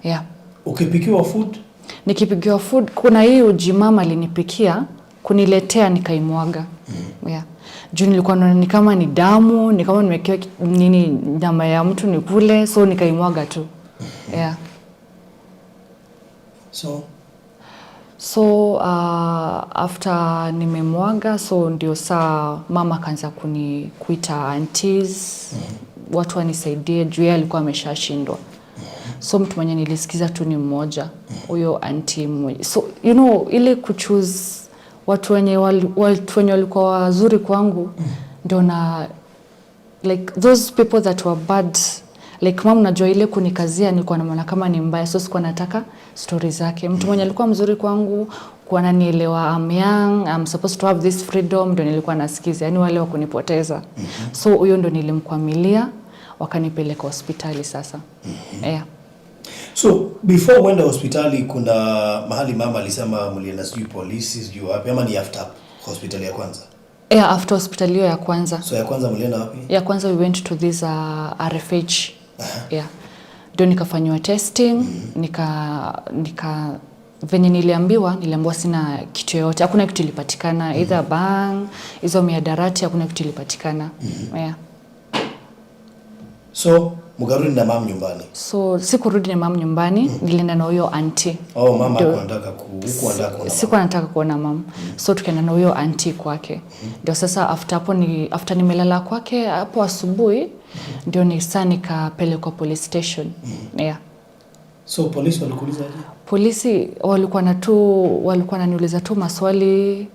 Yeah. Ukipikiwa food? Nikipigiwa food, kuna hii uji mama alinipikia, kuniletea, nikaimwaga. Yeah. Juu nilikuwa naona ni kama ni damu, ni kama nimewekewa nini, nyama ya mtu nikule, so nikaimwaga tu. Yeah. So So after nimemwaga, so ndio saa mama akaanza kuni kuita aunties, watu wanisaidie, juu yeye alikuwa ameshashindwa. So mtu mwenye nilisikiza tu ni mmoja, huyo auntie mmoja. So you know ile kuchoose watu wenye walikuwa wazuri kwangu, ndio na like those people that were bad, like mom, najua ile kunikazia, nilikuwa naona kama ni mbaya, so sikuwa nataka stori zake. Mtu mwenye alikuwa mzuri kwangu, kuwa ananielewa, I'm young, I'm supposed to have this freedom, ndio nilikuwa nasikiza, yani wale wa kunipoteza. So huyo ndo nilimkwamilia, wakanipeleka hospitali sasa. Yeah. So before uende hospitali, kuna mahali mama alisema mlienda, sijui polisi, sijui wapi, ama ni after hospitali ya kwanza? Yeah, after hospitali hiyo ya kwanza. So ya kwanza mlienda wapi? Ya kwanza we went to this RFH. Yeah, ndio nikafanyiwa testing. Nika venye niliambiwa sina kitu yoyote, hakuna kitu ilipatikana, either bhang, hizo mihadarati, hakuna kitu ilipatikana. Yeah. So mkarudi na mam nyumbani? So sikurudi na mam nyumbani, nilienda na huyo auntie. Oh, mama hakuwa anataka ku huku anataka kuona mama. Sikuwa nataka kuona mam, so tukaenda na huyo auntie kwake. Ndio sasa after hapo ni after nimelala kwake hapo asubuhi, ndio ni saa nikapelekwa police station. Yeah. So polisi walikuuliza aje? Polisi walikuwa wananiuliza tu maswali,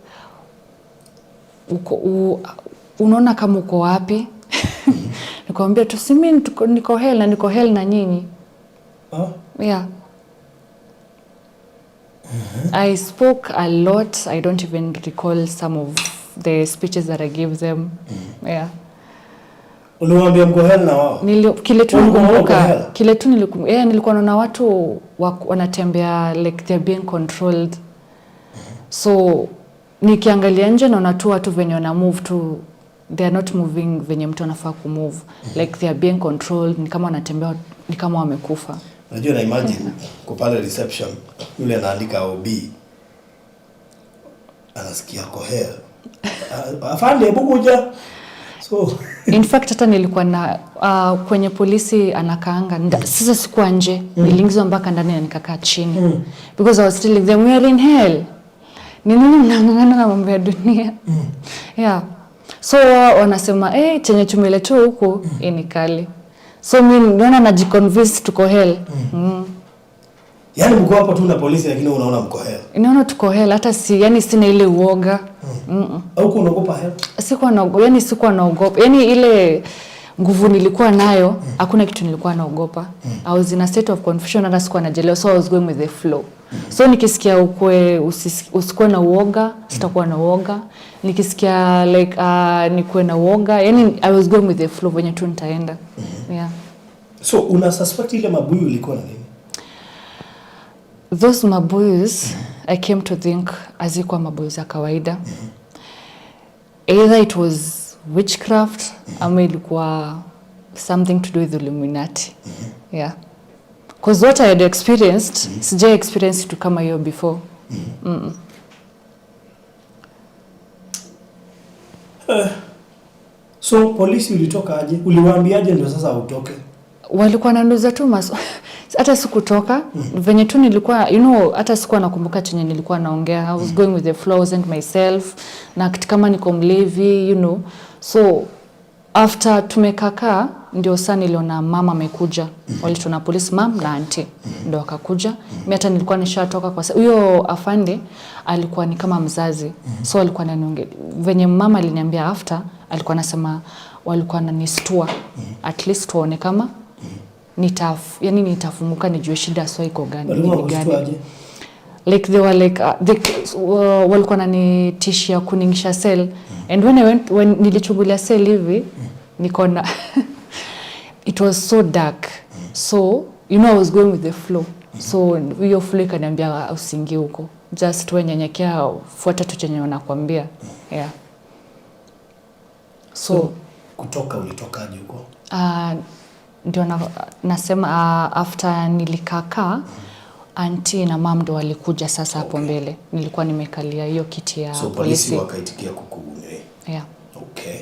unaona kama uko wapi? Nikamwambia tu, si mimi niko hell na niko hell na nyinyi. Ah? Yeah. I spoke a lot. I don't even recall some of the speeches that I gave them. Yeah. Uliwaambia mko hell na wao? Kile tu Ulikuwa unaona nakumbuka, uko hell? Kile tu yeah, nilikuwa naona watu wanatembea like they're being controlled. So nikiangalia nje naona tu watu venye wana move tu, they are not moving venye mtu anafaa kumove. Like they are being controlled, ni kama wanatembea ni kama wamekufa. Unajua na imagine kwa pale reception yule anaandika OB anasikia ko hell. "Afande, hebu kuja." So In fact hata nilikuwa na kwenye polisi anakaanga sasa sikuwa nje, niliingizwa mpaka ndani na nikakaa chini because I was telling them, "We are in hell, ni nini mnang'ang'ana na mambo ya dunia?" Yeah, so wao wanasema, "Eh, chenye tumeletewa huku hii ni kali." So mi naona najiconvince tuko hell. Yaani mko hapo tu na polisi lakini unaona mko hell. Naona tuko hell, hata si yani sina ile uoga. Au unaogopa hell? Sikuwa na, yani sikuwa naogopa, yani ile nguvu nilikuwa nayo, hakuna kitu nilikuwa naogopa. I was in a state of confusion, hata sikuwa najielewa, so I was going with the flow. So nikisikia usikuwe na uoga, sitakuwa na uoga. Nikisikia like nikuwe na uoga, yani I was going with the flow venye tu nitaenda. Yeah. So una suspect ile mabuyu ilikuwa na nini? Those mabuyus, I came to think hazikuwa mabuyu za kawaida. Either it was witchcraft ama ilikuwa something to do with Illuminati. Yeah, because what I had experienced, sijai experience kitu kama hiyo before. So polisi ulitoka aje? Uliwaambiaje ndio sasa utoke? Walikuwa wananiuliza tu hata sikutoka venye tu nilikuwa, hata sikuwa nakumbuka chenye nilikuwa naongea. I was going with the flow, I wasn't myself, na kitu kama niko mlevi. So after tumekakaa ndio saa niliona mama amekuja. Walituna polisi, mam na auntie ndio wakakuja. Mi hata nilikuwa nishatoka kwa huyo afande alikuwa ni kama mzazi, so alikuwa ananiongea venye mama aliniambia after, alikuwa anasema walikuwa wananistua at least waone kama yani nitafunguka nijue shida so iko gani, Walikuwa ni gani. wakushtua aje? Like they were like walikuwa wananitishia kuniingisha cell, and when I went, when nilichungulia cell hivi, nikaona it was so dark. So I was going with the flow, so hiyo flow ikaniambia, "Usiingie huko, just we nyenyekea, fuata tu chenye wanakwambia." Yeah, so Kutoka ulitokaje huko? Ndio nasema after nilikakaa, auntie na mam ndo walikuja sasa hapo mbele. Nilikuwa nimekalia hiyo kiti ya So polisi polisi. Wakaitikia kuku nini? Yeah. Okay.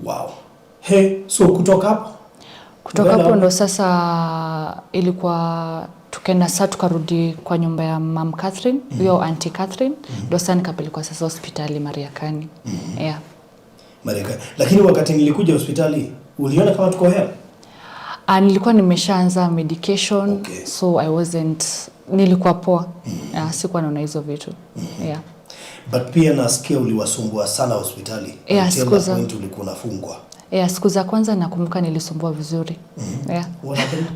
Wow. Hey, so kutoka hapo? Kutoka Ukaenda hapo wapi? ndo sasa ilikuwa tukaenda saa tukarudi kwa nyumba ya mam Catherine, huyo auntie Catherine, ndo sasa nikapelekwa sasa hospitali Mariakani. Yeah. Marekani. Lakini wakati nilikuja hospitali, uliona kama tuko hell? Nilikuwa nimeshaanza medication, so I wasn't, nilikuwa poa. Yeah, sikuwa naona hizo vitu. Yeah. But pia nasikia uliwasumbua sana hospitali. Yeah, Until siku the point ulikuwa unafungwa. Yeah, siku za kwanza nakumbuka nilisumbua vizuri. Yeah. What happened?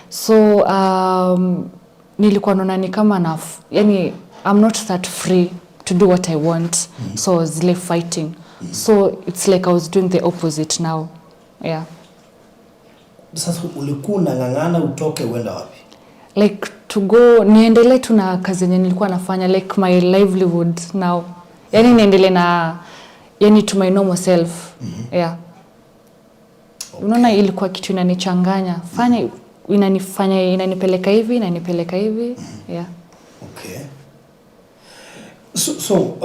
So nilikuwa naona ni kama na yani I'm not that free to do what I want. So I was like fighting. So it's like I was doing the opposite now. Yeah. Sasa ulikuwa unang'ang'ana utoke uenda wapi? Like to go niendelee tu na kazi yenye nilikuwa nafanya, like my livelihood now. Yani niendelee na, yani, to my normal self. Yeah. Unaona ilikuwa kitu inanichanganya, fanya inanifanya, inanipeleka hivi, inanipeleka hivi. Yeah. Okay. So,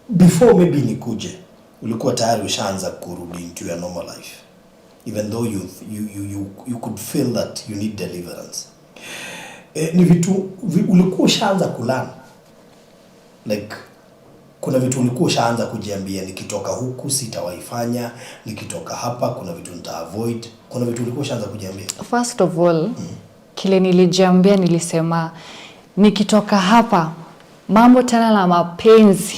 before maybe nikuje, ulikuwa tayari ushaanza kurudi into your normal life, even though you could feel that you need deliverance. Ni vitu ulikuwa ushaanza kulearn, like kuna vitu ulikuwa ushaanza kujiambia, "Nikitoka huku sitawaifanya, nikitoka hapa kuna vitu nita avoid"? Kuna vitu ulikuwa ushaanza kujiambia? First of all, kile nilijiambia, nilisema nikitoka hapa, mambo tena la mapenzi,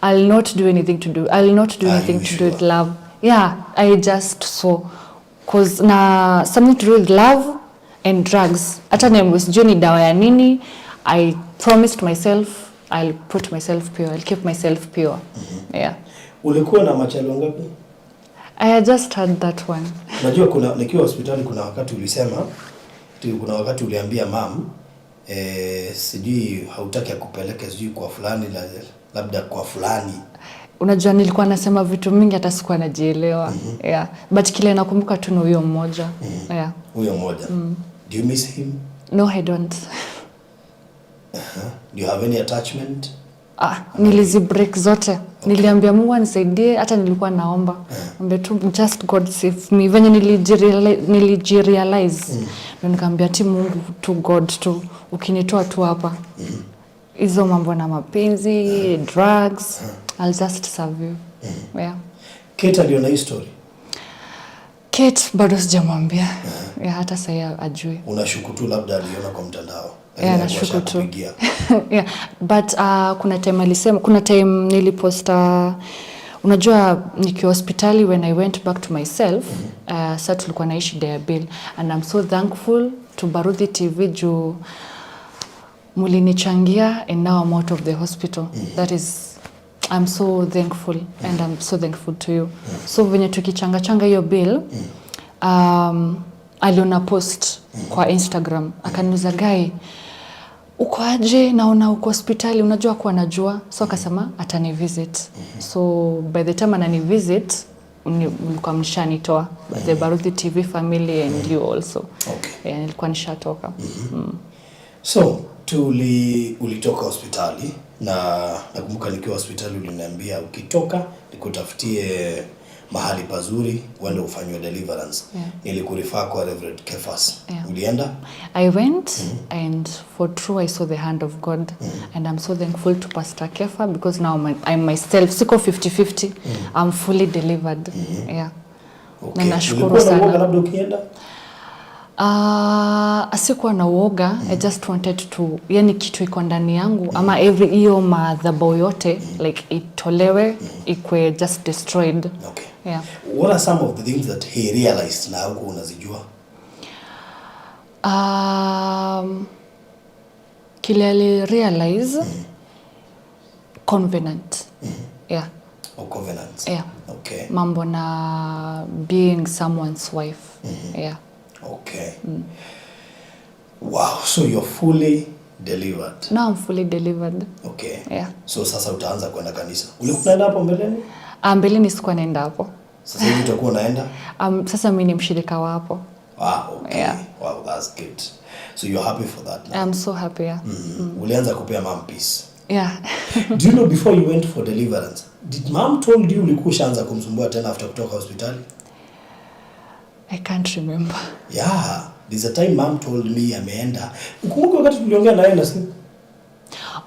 I'll not do Are anything you to do with sure? love. Yeah, I just saw, 'cause na something to do with love and drugs, hata ni sijui ni dawa ya nini, I promised myself I'll put myself pure, I'll keep myself pure. Yeah. Ulikuwa na machali ngapi? I had just had that one. Unajua kuna, nikiwa hospitali, kuna wakati ulisema ati, kuna wakati uliambia mum, sijui hautaki akupeleke sijui kwa fulani, labda kwa fulani. Unajua nilikuwa nasema vitu mingi, hata sikuwa najielewa. Yeah. But kile nakumbuka tu ni huyo mmoja. Yeah. Huyo mmoja. Do you miss him? No, I don't. Do you have any attachment? Ah, nilizibreak zote. Niliambia Mungu anisaidie, hata nilikuwa naomba. Ambia tu, "Just God save me." Venye nilijirealize. Ndio nikaambia ti Mungu tu, God tu, ukinitoa tu hapa. Hizo mambo na mapenzi, drugs, I'll just serve you. Yeah. Kate aliona hii story? Kate bado sijamwambia. Yeah, hata sahii ajui. Unashuku tu labda aliona kwa mtandao. Lakini Yeah, hakuwa nashuku tu. ashakupigia. Yeah. But kuna time alisema, kuna time niliposta, unajua nikiwa hospitali, when I went back to myself, sa tulikuwa naishi shida ya bill, and I'm so thankful to Baruthi TV juu mulinichangia and now I'm out of the hospital. That is, I'm so thankful and I'm so thankful to you. So venye tukichanga changa hiyo bill, aliona post kwa Instagram, akaniuliza, "Guy, uko aje? Naona uko hospitali." Unajua kuwa najua, so akasema atani visit. So by the time anani visit, mlikuwa mshanitoa, the Baruthi TV family and you also. Yeah, nilikuwa nishatoka. So ulitoka hospitali na nakumbuka nikiwa hospitali uliniambia ukitoka nikutafutie mahali pazuri uende ufanyiwe deliverance. Yeah. Nilikurefer kwa Reverend Kefas. Yeah. Ulienda? I went and for true I saw the hand of God and I'm so thankful to Pastor Kefa because now I'm myself, siko 50-50, I'm fully delivered. Yeah. Okay. Na nashukuru Ulikuwa na sana. uoga labda ukienda? Sikuwa na uoga. I just wanted to, yani kitu iko ndani yangu ama every hiyo madhabau yote, like itolewe, ikwe just destroyed. Yeah. What are some of the things that he realized na huko unazijua? Kile ali realize, covenant. Yeah. Or covenants? Yeah. Mambo na being someone's wife. Yeah. Okay. Wow, so you're fully delivered. Now I'm fully delivered. Okay. Yeah. So sasa utaanza kwenda kanisa. Ulikuwa unaenda hapo mbeleni? Ah, mbeleni sikuwa naenda hapo. Sasa hivi utakuwa unaenda? Sasa mi ni mshirika wa hapo. Ah, okay. Yeah. Wow, that's good. So you're happy for that now. I'm so happy, yeah. Ulianza kupea mom peace. Yeah. Do you know, before you went for deliverance, did mom told you ulikuwa ushaanza kumsumbua tena after kutoka hospitali? I can't remember. Yeah, there's a time mom told me ameenda. Ukumbuke wakati tuliongea na yeye na simu?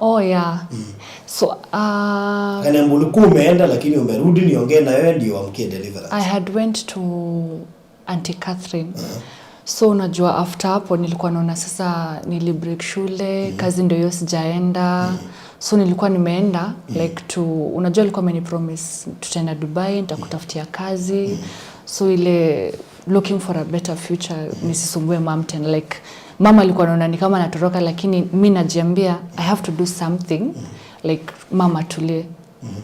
Oh yeah. So Akaniambia ulikuwa umeenda lakini umerudi niongee na wewe ndio uamkie deliverance. I had went to Auntie Catherine. So unajua after hapo nilikuwa naona sasa nilibreak shule, kazi ndio hiyo sijaenda. So nilikuwa nimeenda like to, unajua alikuwa amenipromise tutaenda Dubai, nitakutafutia kazi. So ile looking for a better future, nisisumbue mom tena. Like mama alikuwa anaona ni kama natoroka, lakini mi najiambia I have to do something, like mama tulie,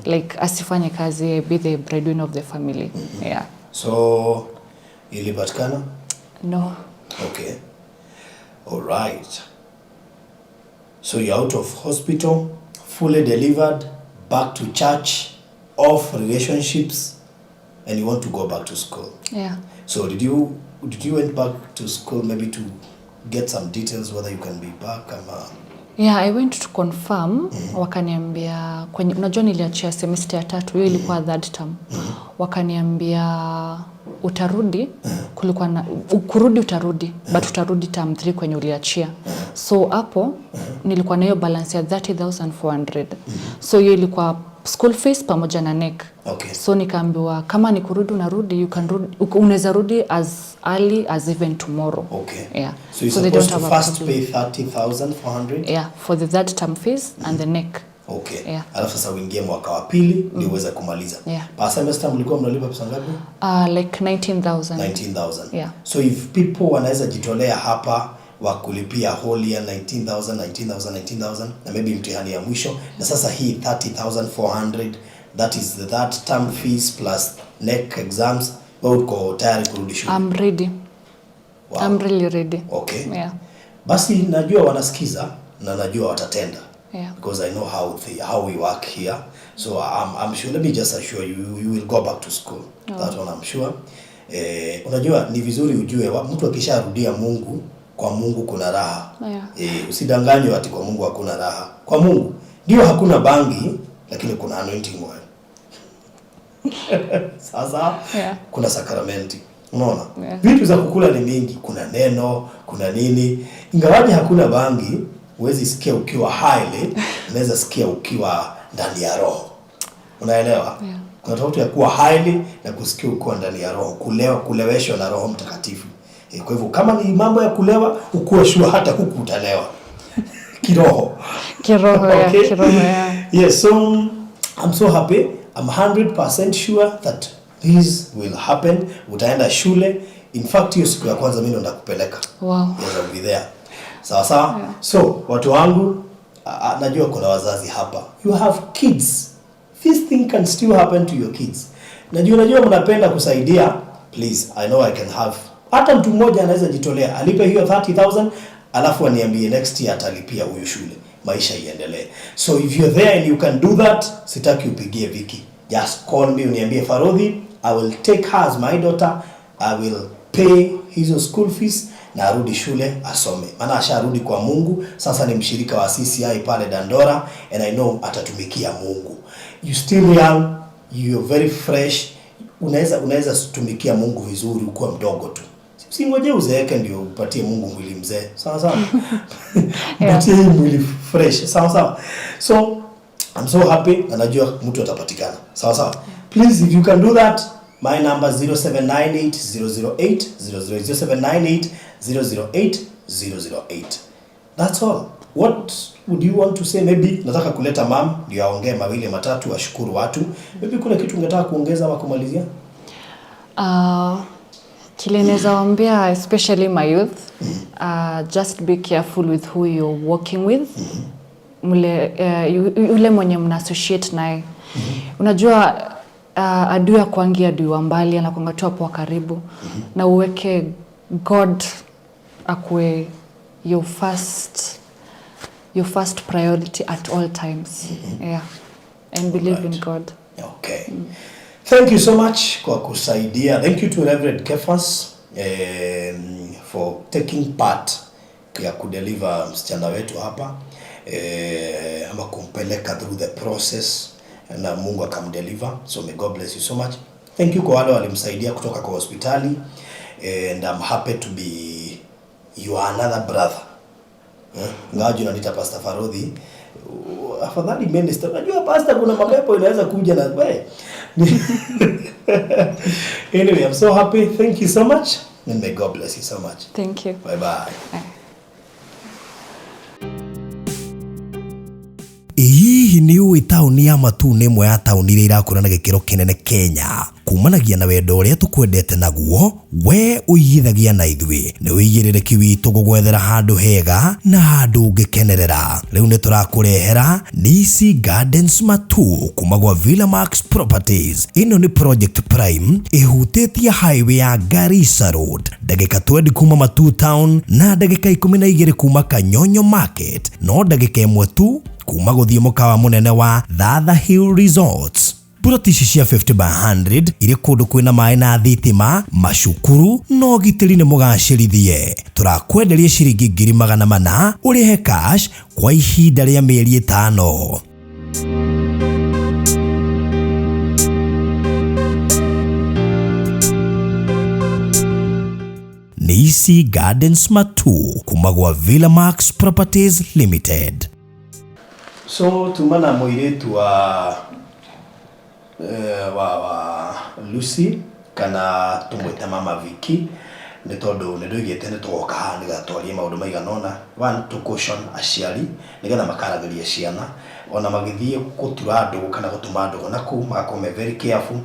like asifanye kazi, be the breadwinner of the family. Yeah. So ilipatikana? No. Okay. All right. So So you're out of hospital, fully delivered, back to church, off relationships, and you want to go back to school. Yeah. So did you went back to school maybe to get some details whether you can be back ama? Yeah, I went to confirm. Wakaniambia kwenye, unajua niliachia semester ya tatu, hiyo ilikuwa third term. Wakaniambia utarudi, kulikuwa na kurudi, utarudi, but utarudi term 3 kwenye uliachia. So hapo nilikuwa na hiyo balance ya 30,400. So hiyo ilikuwa school fees pamoja na KNEC. So nikaambiwa kama ni kurudi unarudi, you can rudi, unaweza rudi as early as even tomorrow. Yeah. So you're So they don't supposed to have a first problem. pay 30,400? Yeah, for the third term fees and the KNEC. Yeah. Alafu sasa uingie mwaka wa pili ndio uweze kumaliza. Yeah. Per semester mlikuwa mnalipa pesa ngapi? Like 19,000. 19,000. Yeah. So if people wanaweza jitolea hapa wa kulipia whole year 19,000, 19,000, 19,000 na maybe mtihani ya mwisho, na sasa hii 30,400, that is the third term fees plus KNEC exams, wewe uko tayari kurudi shule? I'm ready. I'm really ready. Yeah. Basi najua wanasikiza na najua watatenda. Because I know how we work here. So I'm sure, let me just assure you, you will go back to school. That one I'm sure. Unajua ni vizuri ujue mtu akisharudia Mungu, kwa Mungu kuna raha. Usidanganywe ati kwa Mungu hakuna raha. Kwa Mungu ndio hakuna bangi, lakini kuna anointing oil. Sasa kuna sakramenti. Unaona? Yeah. Vitu za kukula ni mingi, kuna neno, kuna nini. Ingawaje hakuna bangi, huwezi sikia ukiwa highly, unaweza sikia ukiwa ndani ya roho. Unaelewa? Yeah. Kuna tofauti ya kuwa highly na kusikia ukiwa ndani ya roho, kulewa, kuleweshwa na Roho Mtakatifu. Kwa hivyo kama ni mambo ya kulewa, ukuwe sure hata huku utalewa. Kiroho. Kiroho, yeah, Okay. kiroho, yeah. Yes, so I'm so happy. I'm 100% sure that this will happen. Utaenda shule. In fact, hiyo siku ya kwanza mimi ndo ndakupeleka. Yes, I'll be there. Sawa sawa. Yeah. So, watu wangu, najua kuna wazazi hapa. You have kids. This thing can still happen to your kids. Najua mnapenda kusaidia. Please, I know I can have. Hata mtu mmoja anaweza jitolea, alipe hiyo 30,000, alafu aniambie next year atalipia huyu shule. Maisha iendelee. So if you're there and you can do that, sitaki upigie Vicky. Just call me uniambie, "Farodhi, I will take her as my daughter. I will pay hizo school fees na arudi shule asome." Maana asharudi kwa Mungu, sasa ni mshirika wa CCI pale Dandora, and I know atatumikia Mungu. You still young, you're very fresh. Unaweza tumikia Mungu vizuri ukiwa mdogo tu. Usingoje uzeeke ndio upatie Mungu mwili mzee. Sawa sawa. Mpatie hii mwili fresh. Sawa sawa. So I'm so happy na najua mtu atapatikana. Sawa sawa. Please, if you can do that, my number 0798 008 00, 0798 008 008. That's all. What would you want to say? Maybe nataka kuleta mam ndio aongee mawili matatu, ashukuru watu. Maybe kuna kitu ungetaka kuongeza ama kumalizia? Kile naweza waambia, especially my youth, just be careful with who you're working with. Mle, yule mwenye mna associate naye. Unajua adui akwangi adui wa mbali, anakuanga tu hapo wa karibu. Na uweke God akuwe your first priority at all times. Yeah. And believe in God. Okay. Thank you so much kwa kusaidia. Thank you to Reverend Kefas for taking part ya kudeliver msichana wetu hapa, ama kumpeleka through the process na Mungu akamdeliver. So may God bless you so much. Thank you kwa wale walimsaidia kutoka kwa hospitali, and I'm happy to be your another brother. Ingawaje unaniita Pastor Farodhi, afadhali minister. Unajua pastor kuna mapepo inaweza kuja na we. Anyway, I'm so happy. Thank you so much and may God bless you so much. Thank you. Bye bye. Bye. Ĩ hihi nĩ ũĩ taũni ya Matuu nĩ ĩmwe ya taũni iria irakũra na gĩkĩro kĩnene Kenya? Kumanagia na wendo ũrĩa tũkwendete naguo, we ũigithagia na ithuĩ. Nĩ ũigĩrĩrĩki witũ gũgwethera handũ hega na handũ ũngĩkenerera. Rĩu nĩ tũrakũrehera Nisi Gardens Matuu kuma gwa Villa Max Properties. Ĩno nĩ project prime ĩhutĩtie highway ya Garissa Road, ndagĩka 20 kuma Matuu Town na ndagĩka 12 kuma Kanyonyo Market, no ndagĩka 1 tu kuma gũthiĩ mũkawa mũnene wa Thatha Hill Resorts. Buroti ici cia 50 by 100 irĩ kũndũ kwĩna maĩ na thitima, macukuru na ũgitĩri nĩ mũgacĩrithie. Tũrakwenderia ciringi 400,000 ũrĩhe cash kwa ihinda rĩa mĩeri 5. Nisi Gardens Matuu kuma gwa Villa Max Properties Limited. So tuma na mũirĩtu wa Lucy kana tũmwĩte Mama Vicky nĩ tondũ nĩ ndoigĩte nĩ tũgoka haha nĩgetha twarie maũndũ maigana ũna. One, to caution aciari nĩgetha makaragĩria ciana ona magĩthiĩ gũtura ndũgũ kana gũtuma ndũgũ na kũu magakorwo me very careful,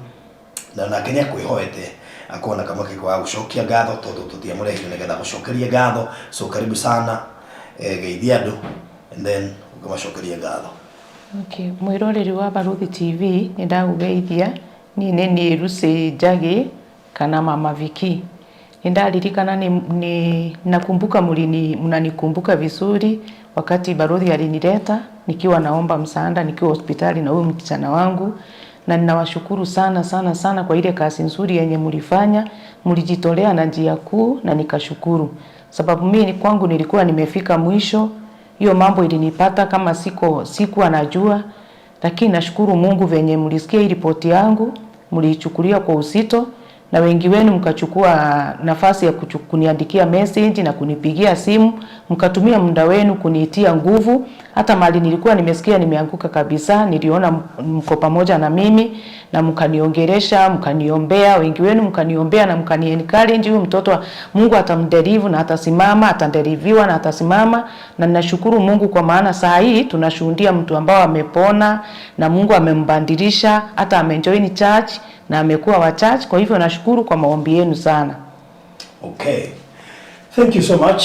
na nake nĩ akwĩhoete akorwo na kamweke ga gũcokia ngatho tondũ tũtiamũrehire nĩgetha gũcokeria ngatho. So karibu sana, geithia andũ and then ũkamacokeria ngatho. Okay, mwiroreri wa Barũthi TV nĩ ndagũgeithia. Niĩ nĩ niĩ Lucy Njagi kana Mama Vicky. Nĩ ndaririkana ni nakumbuka mnanikumbuka vizuri wakati Barũthi alinileta nikiwa naomba msaada nikiwa hospitali na huyu msichana wangu, na ninawashukuru sana sana sana kwa ile kazi nzuri yenye mlifanya, mlijitolea na njia kuu, na nikashukuru. Sababu mimi kwangu nilikuwa nimefika mwisho. Hiyo mambo ilinipata kama sikuwa najua, lakini nashukuru Mungu venye mlisikia hii ripoti yangu, mliichukulia kwa uzito, na wengi wenu mkachukua nafasi ya kuniandikia message na kunipigia simu, mkatumia muda wenu kuniitia nguvu. Hata mali nilikuwa nimesikia nimeanguka kabisa, niliona mko pamoja na mimi na mkaniongeresha, mkaniombea, wengi wenu mkaniombea na mkani encourage, huyu mtoto Mungu atamdeliver na atasimama, atadeliviwa na atasimama. Na ninashukuru Mungu kwa maana saa hii tunashuhudia mtu ambao amepona na Mungu amembadilisha, hata amejoin church na amekuwa wa church. Kwa hivyo nashukuru kwa maombi yenu sana. Okay. Thank you so much.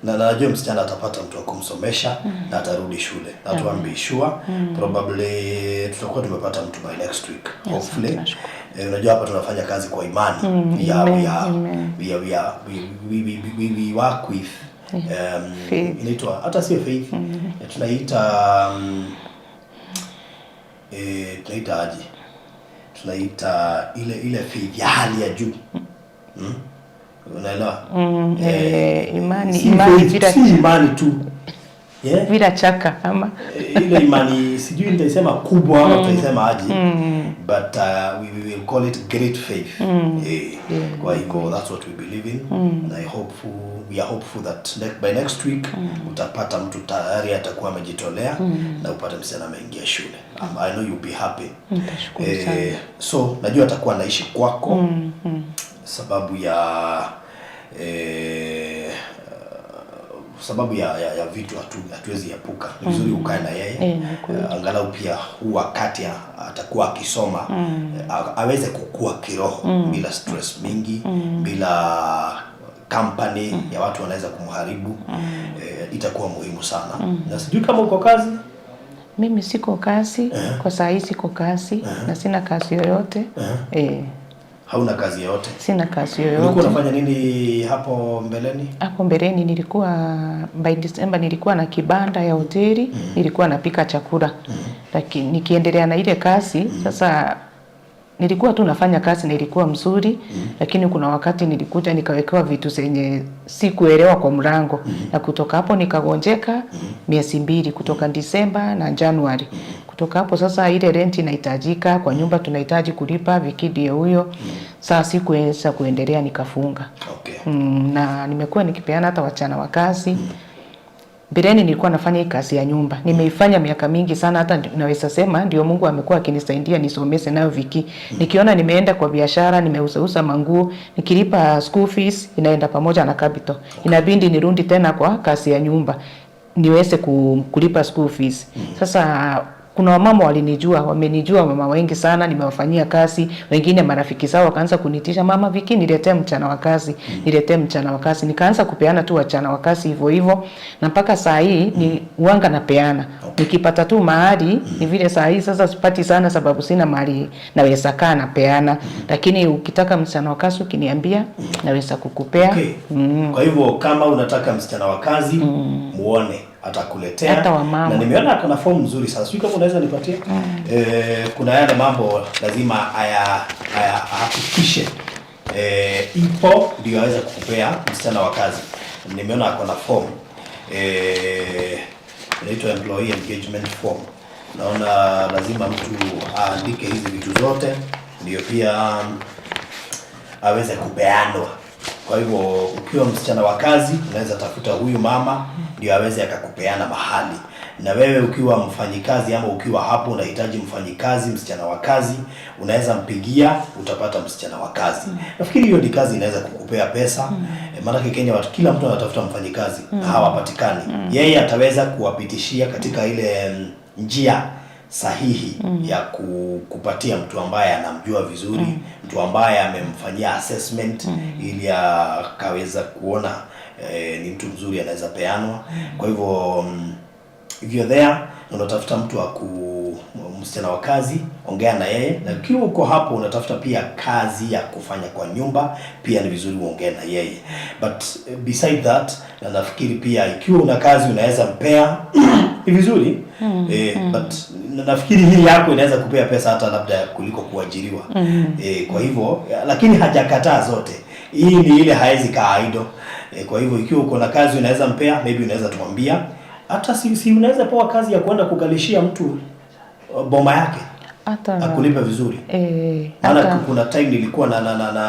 Na najua msichana atapata mtu wa kumsomesha na atarudi shule. Na tuambi sure probably tutakuwa tumepata mtu by next week. Yes, hopefully. Unajua hapa tunafanya kazi kwa imani. We work with faith. Inaitwa hata sio faith. Tunaita tunaita aje? Tunaita ile faith ya hali ya juu. Unaelewa? Imani, si imani faith, bila si imani tu. Yeah? Bila chaka ama ile imani sijui nitaisema kubwa ama tutaisema aje. But we will call it great faith. Kwa hivyo that's what we believe in. And we are hopeful that by next week utapata mtu tayari atakuwa amejitolea na upate msichana ameingia shule. I know you'll be happy. Nitashukuru sana. So najua atakuwa anaishi kwako sababu ya sababu ya vitu hatuwezi epuka. Ni vizuri ukae na yeye. Ni kweli. Angalau pia huu wakati atakuwa akisoma, aweze kukua kiroho bila stress mingi, bila company ya watu wanaweza kumharibu. Itakuwa muhimu sana. Na sijui kama uko kazi? Mimi siko kazi, kwa saa hii siko kazi na sina kazi yoyote. Hauna kazi yoyote? Sina kazi Ulikuwa yoyote. unafanya nini hapo mbeleni? Hapo mbeleni nilikuwa by December nilikuwa na kibanda ya hoteli, nilikuwa napika chakula. Lakini nikiendelea na ile kazi, sasa nilikuwa tu nafanya kazi na ilikuwa mzuri, lakini kuna wakati nilikuja nikawekewa vitu zenye sikuelewa kwa mlango. Na kutoka hapo nikagonjeka miezi 2, kutoka December na January. Kutoka hapo sasa ile rent inahitajika kwa nyumba, tunahitaji kulipa vikidi ya huyo. Sasa sikuweza kuendelea, nikafunga. Na nimekuwa nikipeana hata wachana wa kazi. Mbeleni nilikuwa nafanya hii kazi ya nyumba. Nimeifanya miaka mingi sana, hata naweza sema ndio Mungu amekuwa akinisaidia nisomese nayo Viki. Nikiona nimeenda kwa biashara, nimeuzauza manguo, nikilipa school fees inaenda pamoja na capital. Inabidi nirudi tena kwa kazi ya nyumba niweze kulipa school fees. Sasa Kuna wamama walinijua, wamenijua mama wengi sana, nimewafanyia kazi, wengine marafiki zao wakaanza kunitisha, "Mama Viki, niletee mchana wa kazi, niletee mchana wa kazi." Nikaanza kupeana tu wachana wa kazi hivyo hivyo, na mpaka saa hii ni wanga napeana. Nikipata tu mahali, ni vile saa hii sasa sipati sana sababu sina mahali naweza kaa napeana, lakini ukitaka msichana wa kazi ukiniambia naweza kukupea. Okay. Kwa hivyo kama unataka msichana wa kazi, muone atakuletea. Hata wamama. Na nimeona kuna fomu nzuri sana, sijui kama unaweza nipatia. Kuna yale mambo lazima aya ahakikishe ipo ndio aweze kukupea msichana wa kazi. Nimeona ako na form, inaitwa employee engagement form. Naona lazima mtu aandike hizi vitu zote ndio pia aweze kupeanwa. Kwa hivyo ukiwa msichana wa kazi unaweza tafuta huyu mama ndio aweze akakupeana mahali, na wewe ukiwa mfanyikazi ama ukiwa hapo unahitaji mfanyikazi, msichana wa kazi, unaweza mpigia, utapata msichana wa kazi. Nafikiri hiyo ni kazi inaweza kukupea pesa. Maanake Kenya watu, kila mtu anatafuta mfanyikazi na hawapatikani. Yeye ataweza kuwapitishia katika ile njia sahihi ya kupatia mtu ambaye anamjua vizuri, mtu ambaye amemfanyia assessment ili akaweza kuona ni mtu mzuri anaweza peanwa. Kwa hivyo if you're there na unatafuta mtu wa ku msichana wa kazi, ongea na yeye, na ukiwa uko hapo unatafuta pia kazi ya kufanya kwa nyumba, pia ni vizuri uongee na yeye. But beside that, na nafikiri pia ikiwa una kazi unaweza mpea, ni vizuri, but nafikiri hii yako inaweza kupea pesa hata labda kuliko kuajiriwa. Kwa hivyo, lakini hajakataa zote, hii ni ile haezi kaa idle. Kwa hivyo ikiwa uko na kazi unaweza mpea, maybe unaweza tuambia hata si unaweza pewa kazi ya kwenda kukalishia mtu boma yake Hata akulipe vizuri. Maana hata kuna time nilikuwa na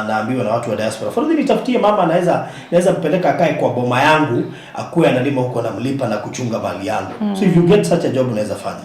naambiwa na watu wa diaspora, "Fadhili, nitafutie mama naweza mpeleka akae kwa boma yangu, akuwe analima huko, namlipa na kuchunga mali yangu." So if you get such a job unaweza fanya.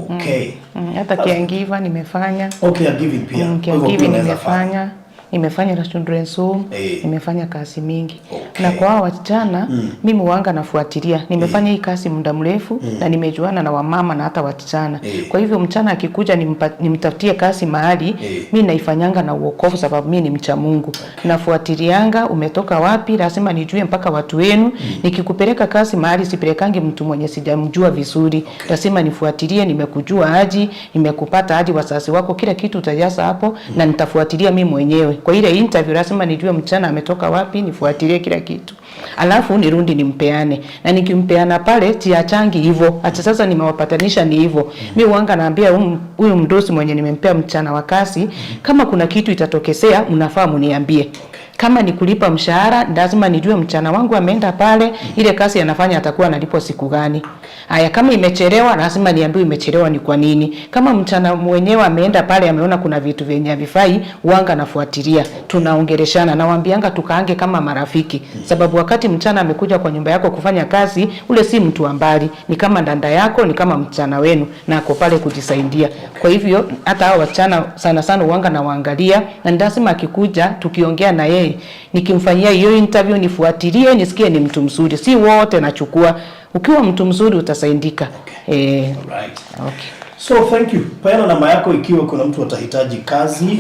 Okay. Hata caregiver nimefanya. Okay, giving pia. Kwa hivyo pia Caregiving unaweza fanya. Nimefanya na children's home, nimefanya kazi mingi. Na kwa hao wasichana, mimi wanga nafuatilia. Nimefanya hii kazi muda mrefu na nimejuana na wamama na hata wasichana. Kwa hivyo mchana akikuja nimtafutie kazi mahali, mi naifanyanga na uokovu sababu mi ni mcha Mungu. Nafuatilianga umetoka wapi, lazima nijue mpaka watu wenu. Nikikupeleka kazi mahali sipelekangi mtu mwenye sijamjua vizuri. Lazima nifuatilie nimekujua aje, nimekupata aje, wazazi wako, kila kitu utajaza hapo na nitafuatilia mimi mwenyewe. Kwa ile interview lazima nijue mchana ametoka wapi, nifuatilie kila kitu. Alafu nirudi nimpeane. Na nikimpeana pale tiachangi hivyo. Hata sasa nimewapatanisha ni hivyo. Mi wanga naambia huyu mdosi mwenye nimempea mchana wa kazi, kama kuna kitu itatokezea mnafaa mniambie. Kama ni kulipa mshahara, lazima nijue mchana wangu ameenda pale, ile kazi anafanya atakuwa analipwa siku gani. Haya, kama imechelewa, lazima niambiwe imechelewa ni kwa nini. Kama mchana mwenyewe ameenda pale ameona kuna vitu vyenye havifai, wanga nafuatilia, tunaongeleshana, nawaambianga tukaange kama marafiki, sababu wakati mchana amekuja kwa nyumba yako kufanya kazi, ule si mtu wa mbali, ni kama dada yako, ni kama mchana wenu, na ako pale kujisaidia. Kwa hivyo hata hao wasichana sana sana wanga nawaangalia, na lazima akikuja tukiongea na yeye, nikimfanyia hiyo interview nifuatilie, nisikie ni mtu mzuri. Si wote nachukua. Ukiwa mtu mzuri utasaidika. Alright. Okay. So thank you. Peana namba yako ikiwa kuna mtu atahitaji kazi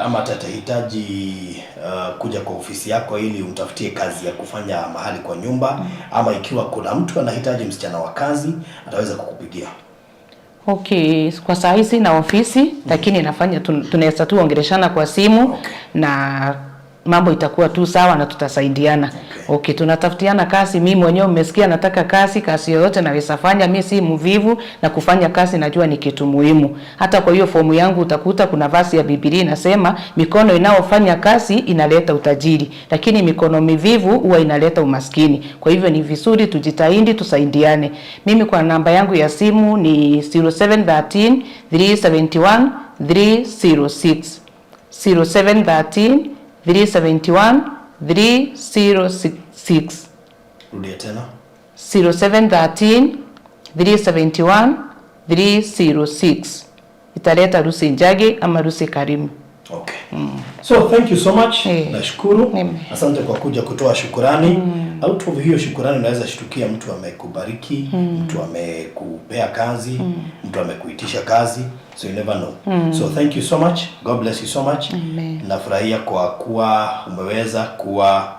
ama atahitaji kuja kwa ofisi yako ili umtafutie kazi ya kufanya mahali kwa nyumba, ama ikiwa kuna mtu anahitaji msichana wa kazi ataweza kukupigia. Okay, kwa saa hii sina ofisi, lakini nafanya tunaweza tu ongeleshana kwa simu na mambo itakuwa tu sawa na tutasaidiana. Okay, tunatafutiana kazi. Mimi mwenyewe umesikia nataka kazi, kazi yoyote naweza fanya. Mi si mvivu na kufanya kazi najua ni kitu muhimu. Hata kwa hiyo fomu yangu utakuta kuna verse ya Biblia inasema mikono inayofanya kazi inaleta utajiri, lakini mikono mivivu huwa inaleta umaskini. Kwa hivyo ni vizuri tujitahidi, tusaidiane. Mimi kwa namba yangu ya simu ni 0713 371 306, 0713 371 306. Rudia tena. 0713 371 306, italeta Lucy Njagi ama Lucy Karimu. Okay. So thank you so much. Nashukuru. Amen. Asante kwa kuja kutoa shukurani. Out of hiyo shukurani unaweza shtukia mtu amekubariki, mtu amekupea kazi, mtu amekuitisha kazi. So you never know. So thank you so much. God bless you so much. Amen. Nafurahia kwa kuwa umeweza kuwa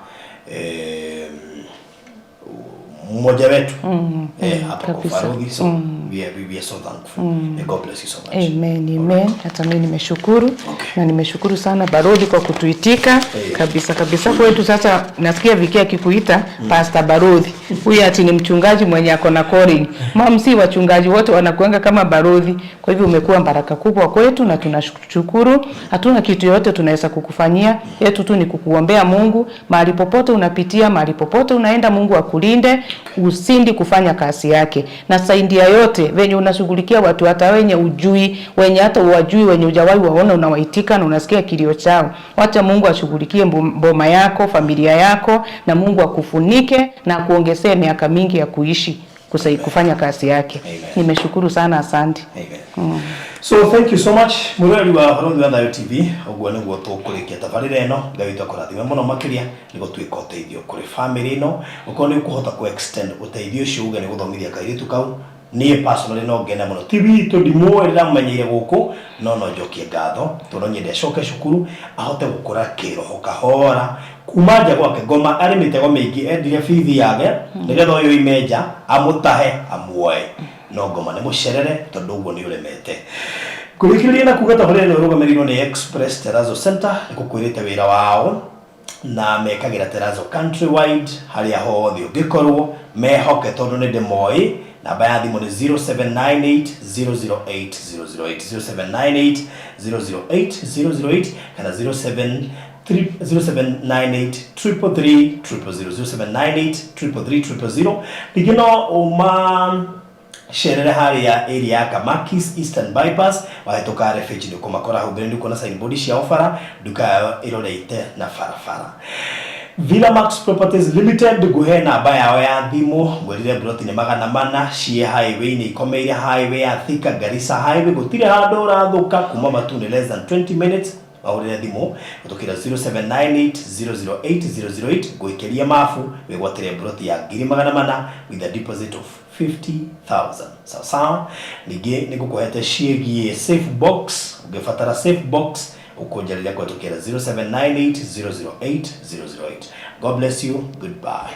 mmoja wetu hapa kwa kabisa. Farodhi. So we are so thankful. May God bless you so much. Amen, amen. Hata mimi nimeshukuru. Okay. Na nimeshukuru sana Barodi kwa kutuitika kabisa kabisa kwetu. Sasa nasikia Viki akikuita Pastor Barodi, huyu ati ni mchungaji mwenye ako na calling. Mam, si wachungaji wote wanakuanga kama Barodi. Kwa hivyo umekuwa baraka kubwa kwetu na tunashukuru. Hatuna kitu yote tunaweza kukufanyia, yetu tu ni kukuombea Mungu. Mahali popote unapitia, mahali popote unaenda, Mungu akulinde, usindi kufanya kazi yake. Na saidia yote venye unashughulikia watu hata wenye ujui, wenye hata uwajui, wenye hujawahi waona, unawaitika na unasikia kilio chao. Wacha Mungu ashughulikie boma yako, familia yako, na Mungu akufunike na akuongezee miaka mingi ya kuishi kufanya kazi yake. Amen. Nimeshukuru sana, asante. Amen. So thank you so much mwiroreri wa Barũthi wa Thayo TV. Ũguo nĩguo tũkũrĩkia tabarĩra ĩno. Ngai witũ akũrathime mũno makĩria nĩ gũtuĩka ũteithio kũrĩ family ĩno. Ũkorwo nĩ ũkũhota kũ extend ũteithio ũcio uge nĩ gũthomithia kairĩtu kau, niĩ personally no ngene mũno. Ti witũ ndimũĩ ndĩramũmenyeire gũkũ, no no njokie ngatho tondũ nyende acoke cukuru ahote gũkũra kĩroho kahora kuma nja gwake. Ngoma arĩ mĩtego mĩingĩ, endire bithi yake nĩgetha ũyũ oime nja amũtahe amuoe, no ngoma nĩ mũcerere tondũ ũguo nĩ ũremete. Kũrĩkĩrĩria na kuga tabarĩra ĩno ĩrũgamĩrĩirwo nĩ Express Terrazzo Center, nĩ gũkwĩrĩte wĩra wao na mekagĩra terrazzo countrywide harĩa hothe ũngĩkorwo mehoke tondũ nĩ ndĩmoĩ. Namba ya thimũ nĩ 0798 008 008, 0798 008 008 kana 07 0798 333 000, 0798 333 000. Ningĩ no ũma cerere harĩa area ya Kamakis Eastern Bypass, wahĩtũka RFH nĩ ũkũmakora hau mbere, nĩ ũkuona signboard ciao bara, nduka yao ĩrorete na barabara. Villa Max Properties Limited, nguhe namba yao ya thimũ, ngwĩrire broti nĩ 400 ciĩ highway-inĩ, ikomeire highway ya Thika Garissa highway, gũtirĩ handũ ũrathũka kuma Matune less than 20 minutes. Mahũrĩre thimũ gũtũkĩra 0798 008 008, ngũikĩria mabu wĩgwatĩre broti ya 400,000 with a deposit of 50,000. Sawa sawa. Ningĩ nĩ ngũkũhete ciĩgiĩ safe box, ũngĩbatara safe box ũkũnjarĩria kũhetũkĩra 0798 008 008. God bless you. Goodbye.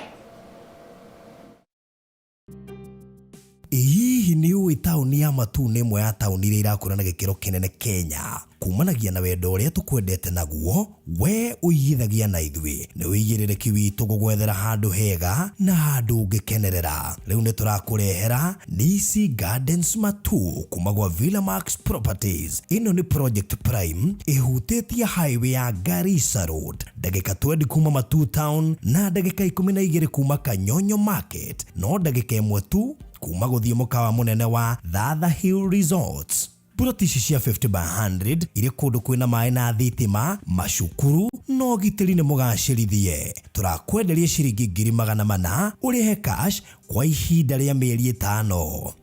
Hihi nĩ ũĩ taũni ya Matuu nĩ ĩmwe ya taũni iria irakũra na gĩkĩro kĩnene Kenya kumanagia na wendo ũrĩa tũkwendete naguo, we ũigithagia na ithuĩ nĩ ũigĩrĩrĩki witũ gũgwethera handũ hega na handũ ũngĩkenerera. Rĩu nĩ tũrakũrehera Nisi Gardens Matuu kuma gwa Villa Max Properties. Ĩno nĩ project prime ĩhutĩtie highway ya Garissa Road, ndagĩka 20 kuma Matuu town na ndagĩka 12 kuma Kanyonyo Market, no ndagĩka 1 tu kuma gũthiĩ mũkawa mũnene wa Thatha Hill Resorts. Buroti ici cia 50 by 100 irĩ kũndũ kwĩna maĩ na thitima, macukuru na ũgitĩri nĩ mũgacĩrithie. Tũrakwenderia ciringi 400,000 ũrĩhe cash kwa ihinda rĩa mĩeri 5.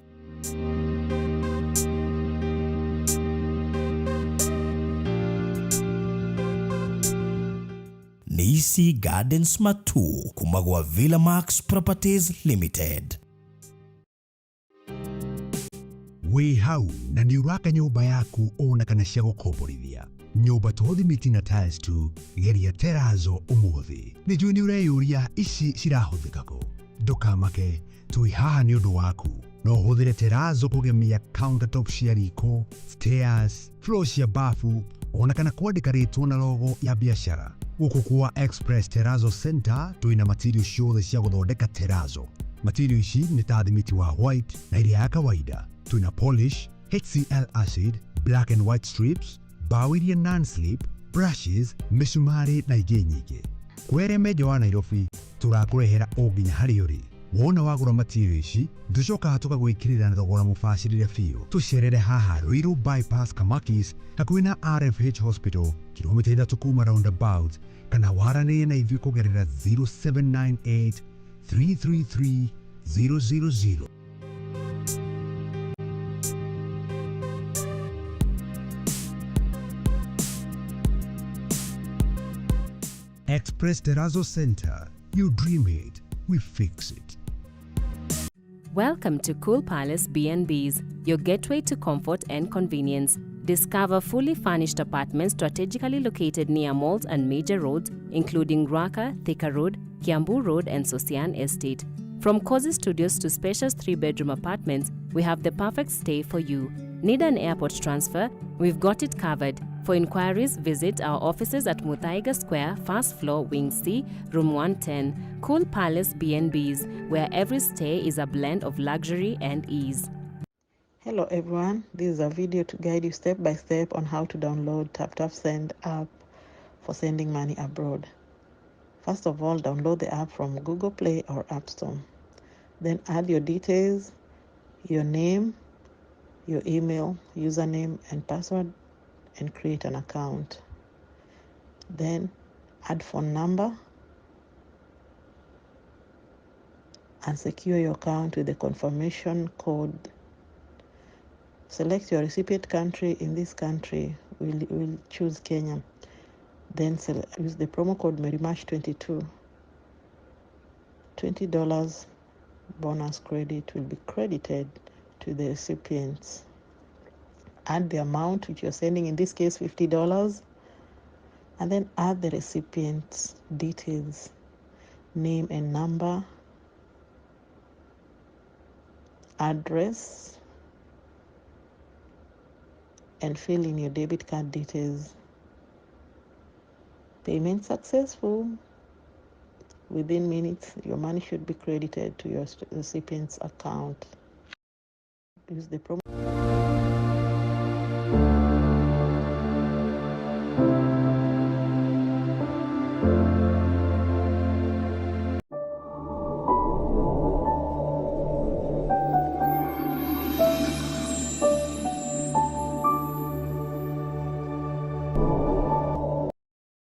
Nisi Gardens Matuu kuma gwa Villa Max Properties Limited. Wĩ hau na nĩ ũraka nyũmba yaku ona kana cia gũkomborithia, nyũmba to thimiti na tiles tu, geria terrazzo ũmũthĩ. Nĩ njũĩ nĩ ũreyũria ici cirahũthĩka kũ. Ndũkamake, twĩ haha nĩ ũndũ waku. No ũhũthĩre terrazzo kũgemia countertop cia riko, stairs, floor cia bafu, ona kana kwandĩka rĩtwa na logo ya biacara. Gũkũ kwa Express Terrazzo Center twĩna material ciothe cia gũthondeka terrazzo. Material ici nĩ ta thimiti wa white na iria ya kawaida. Twĩna polish, HCl acid, black and white strips, bao iria non-slip, brushes, mĩcumarĩ na ingĩ nyingĩ. Kwere menjo wa Nairobi tũrakũrehera o nginya harĩa ũrĩ. Wona wagũra material ici, tũcokaga tũkagwĩkĩrĩra na thogora mũbacĩrĩre biũ. Tũcerere haha Ruiru Bypass Kamakis hakuhĩ na RFH Hospital, kilomita 3 kuma roundabout, kana waranĩrie na ithuĩ kũgerera 0798 333 000. Express Terrazzo Center. You dream it, we fix it. Welcome to Cool Palace B&Bs, your gateway to comfort and convenience. Discover fully furnished apartments strategically located near malls and major roads, including Ruaka, Thika Road, Kiambu Road, and Sosian Estate. From cozy studios to spacious 3-bedroom apartments, we have the perfect stay for you. Need an airport transfer? We've got it covered. For inquiries, visit our offices at Muthaiga Square, first floor, Wing C, Room 110. Cool Palace B&Bs, where every stay is a blend of luxury and ease. Hello everyone, this is a video to guide you step by step on how to download TapTapSend app for sending money abroad. First of all, download the app from Google Play or App Store. Then add your details, your name, your email, username and password, and create an account. Then add phone number and secure your account with the confirmation code. Select your recipient country. In this country, we'll choose Kenya. Then use the promo code MaryMarch22. $20 bonus credit will be credited to the recipients. Add the amount which you're sending, in this case $50, and then add the recipient's details, name and number, address, and fill in your debit card details. Payment successful. Within minutes, your money should be credited to your recipient's account. Use the promo.